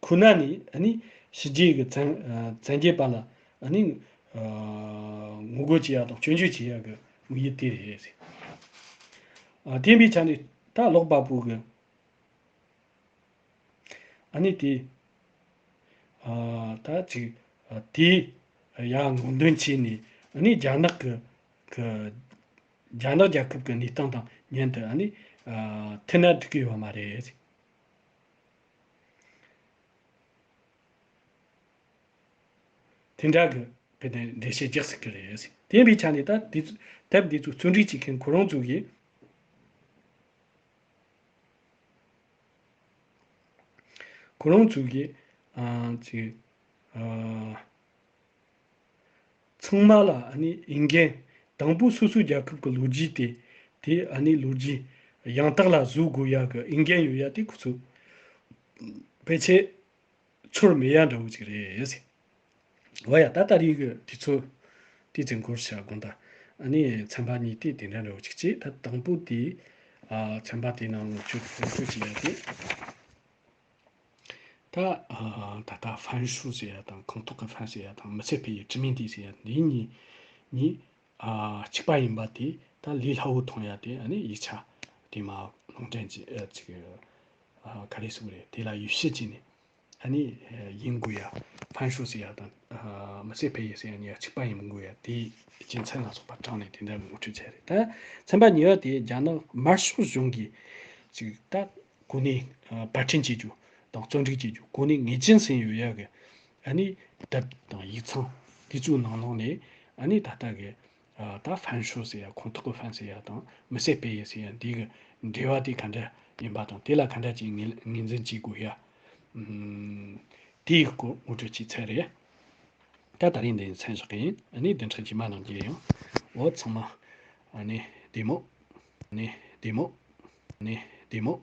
ཁོ་ན་ནས་ཨ་ནི་ཕྱི་རྒྱལ་གྱི་བཙན་ཨ་བཙན་རྒྱལ་པ་ལ་ཨ་ནི་ཨ་ངོ་རྒོལ་བྱེད་ཡ་དང་སྐྱོན་བརྗོད་བྱེད་ཡ་གི་དམིགས་ཡུལ་དེ་རེད། ཨ་དེ་ཡིན་པའི་ཆ་ནས་ད་ཀློག་པ་པོ་གི་ཨ་ནི་དེ་ཨ་ད་ཅིག་ཨ་དེ་ཡ་ངོས་འཛིན་བྱས་ནས་ཨ་ནི་རྒྱ་ནག་གི་གི་རྒྱ་ནག་རྒྱལ་ཁབ་ཀྱི་གནས་སྟངས་དང་མཉམ་དུ་ཨ་ནི་ཨ་མཐུན་ན་འགྲིག་གི་ཡོད་མ་རེད། དེ་འདྲ་གི་དཔེ་དེ་འགྲེལ་བཤད་རྒྱག་སྲིད་ཀྱི་རེད། དེ་ཡིན་པའི་ཆ་ནས་ད་དེ་ཚོ་དེབ་འདི་ཚོ་བརྩོན་འགྲུས་བྱེད་མཁན་ཁོ་རང་ཚོ་གིས་ཁོ་རང་ཚོ་གིས་ཨ་ཅིག་ཨ་ཚང་མ་ལ་ཨ་ནི་འོས་འགན་དང་པོ་སོ་སོའི་རྒྱལ་ཁབ་ཀྱི་ལོ་རྒྱུས་དེ་དེ་ཨ་ནི་ལོ་རྒྱུས་ཡང་དག་ལ་བཟོ་དགོས་ཡ་གི་འོས་འགན་ཡོད་ཡ་དེ་ཁོ་ཚོ་ཕལ་ཆེར་ཚོར་མེད་ཡ་འདྲ་བོ་ཅིག་རེད། འོ་ཡ་ད་ད་རེས་ཀྱི་དུས་ཚོད་དེ་ཙམ་འགོར་བྱ་དགོངས་དག་ཨ་ནི་ཚན་པ་གཉིས་དེ་དེ་འདྲ་འདྲ་བོ་ཅིག་བྱས། ད་དང་པོ་དེ་ཨ་ཚན་པ་དེ་ནང་ལོག་ཅིག་ལོག་ཅིག་བྱས་ཡ་དེ། ད་ཨ་ད་ལྟ་ཧྥན་ཧྲུའུ་ཟེར་ཡ་དང་ཁོངས་གཏོགས་ཀྱི་ཧྥན་ཟེར་ཡ་དང་མི་ཚེ་འཕེལ་ཡུལ་ཀྲི་མིན་ཏི་ཟེར་ཡ་འདི་གཉིས་གཉིས་ ཨ་གཅིག་པ་ཡིན་པ་དེ་ད་ལས་སླ་བོ་མཐོང་ཡ་དེ་ཨ་ནི་ཡིག་ཆ་དེ་མ་ལུང་འདྲེན་གྱི་ཨ་ཅིག་ཨ་ག་རེ་ཟེར་དགོས་རེད། དེ་ལ་ཡིད་ཆེས་བྱས་ནས་ཨ་ནི་ཡིན་དགོས་ཡ། ཕན་ཤུ་ཟེར་ཡ་དང་ཨ་མི་སེར་ཕེ་ཡེ་ཟེར་ཡ་གཉིས་ཡ་གཅིག་པ་ཡིན་དགོས་ཡ་དེའི་རྒྱུ་མཚན་ལ་སོགས་པ་དྲངས་ནས་དེ་འདྲ་ངོ་སྤྲོད་བྱས་རེད། ད་ཚན་པ་གཉིས་པ་དེ་རྒྱ་ནག་དམར་ཤོག་གཞུང་གིས་ཅིག་ད་གོ་གནས་ཨ་པར་སྐྲུན་བྱེད་རྒྱུ་དང་བརྩོན་འགྲུས་བྱེད་རྒྱུ་གོ་གནས་ངེས་ཅན་ཟིན་ཡོད་ཡ་གི་ཨ་ནི་དེབ་དང་ཡིག་ཚང་དེ་ཚོའི་ནང་ལོགས་ནས་ཨ་ནི་ད་ལྟ་གི་ཨ་ད་ཧྥན་ཧྲུའུ་ཟེར་ཡ། ཁོང་ཏོག་གི་ཧྥན་ཟེར་ཡ་དང་མི་སེར་པེ་ཡེ་ཟེར་ཡ་འདི་གི་འབྲེལ་བ་དེ་ག་འདྲ་ཡིན་པ་དང་དེ་ལ་ག་འདྲ་ཅིག་ངོས་ངོས་འཛིན་བྱེད་དགོས་ཡ། ཨུམ། དེའི་སྐོར་ངོ་སྤྲོད་བྱས་ཚར་རེད། ད་ད་རིང་འདི་མཚམས་བཞག་གི་ཡིན། ཨ་ནི་བདུན་ཕྲག་རྗེས་མ་ནང་གི་ཡང་འོ་ཚང་མ་ཨ་ནི་བདེ་མོ། ཨ་ནི་བདེ་མོ། ཨ་ནི་བདེ་མོ།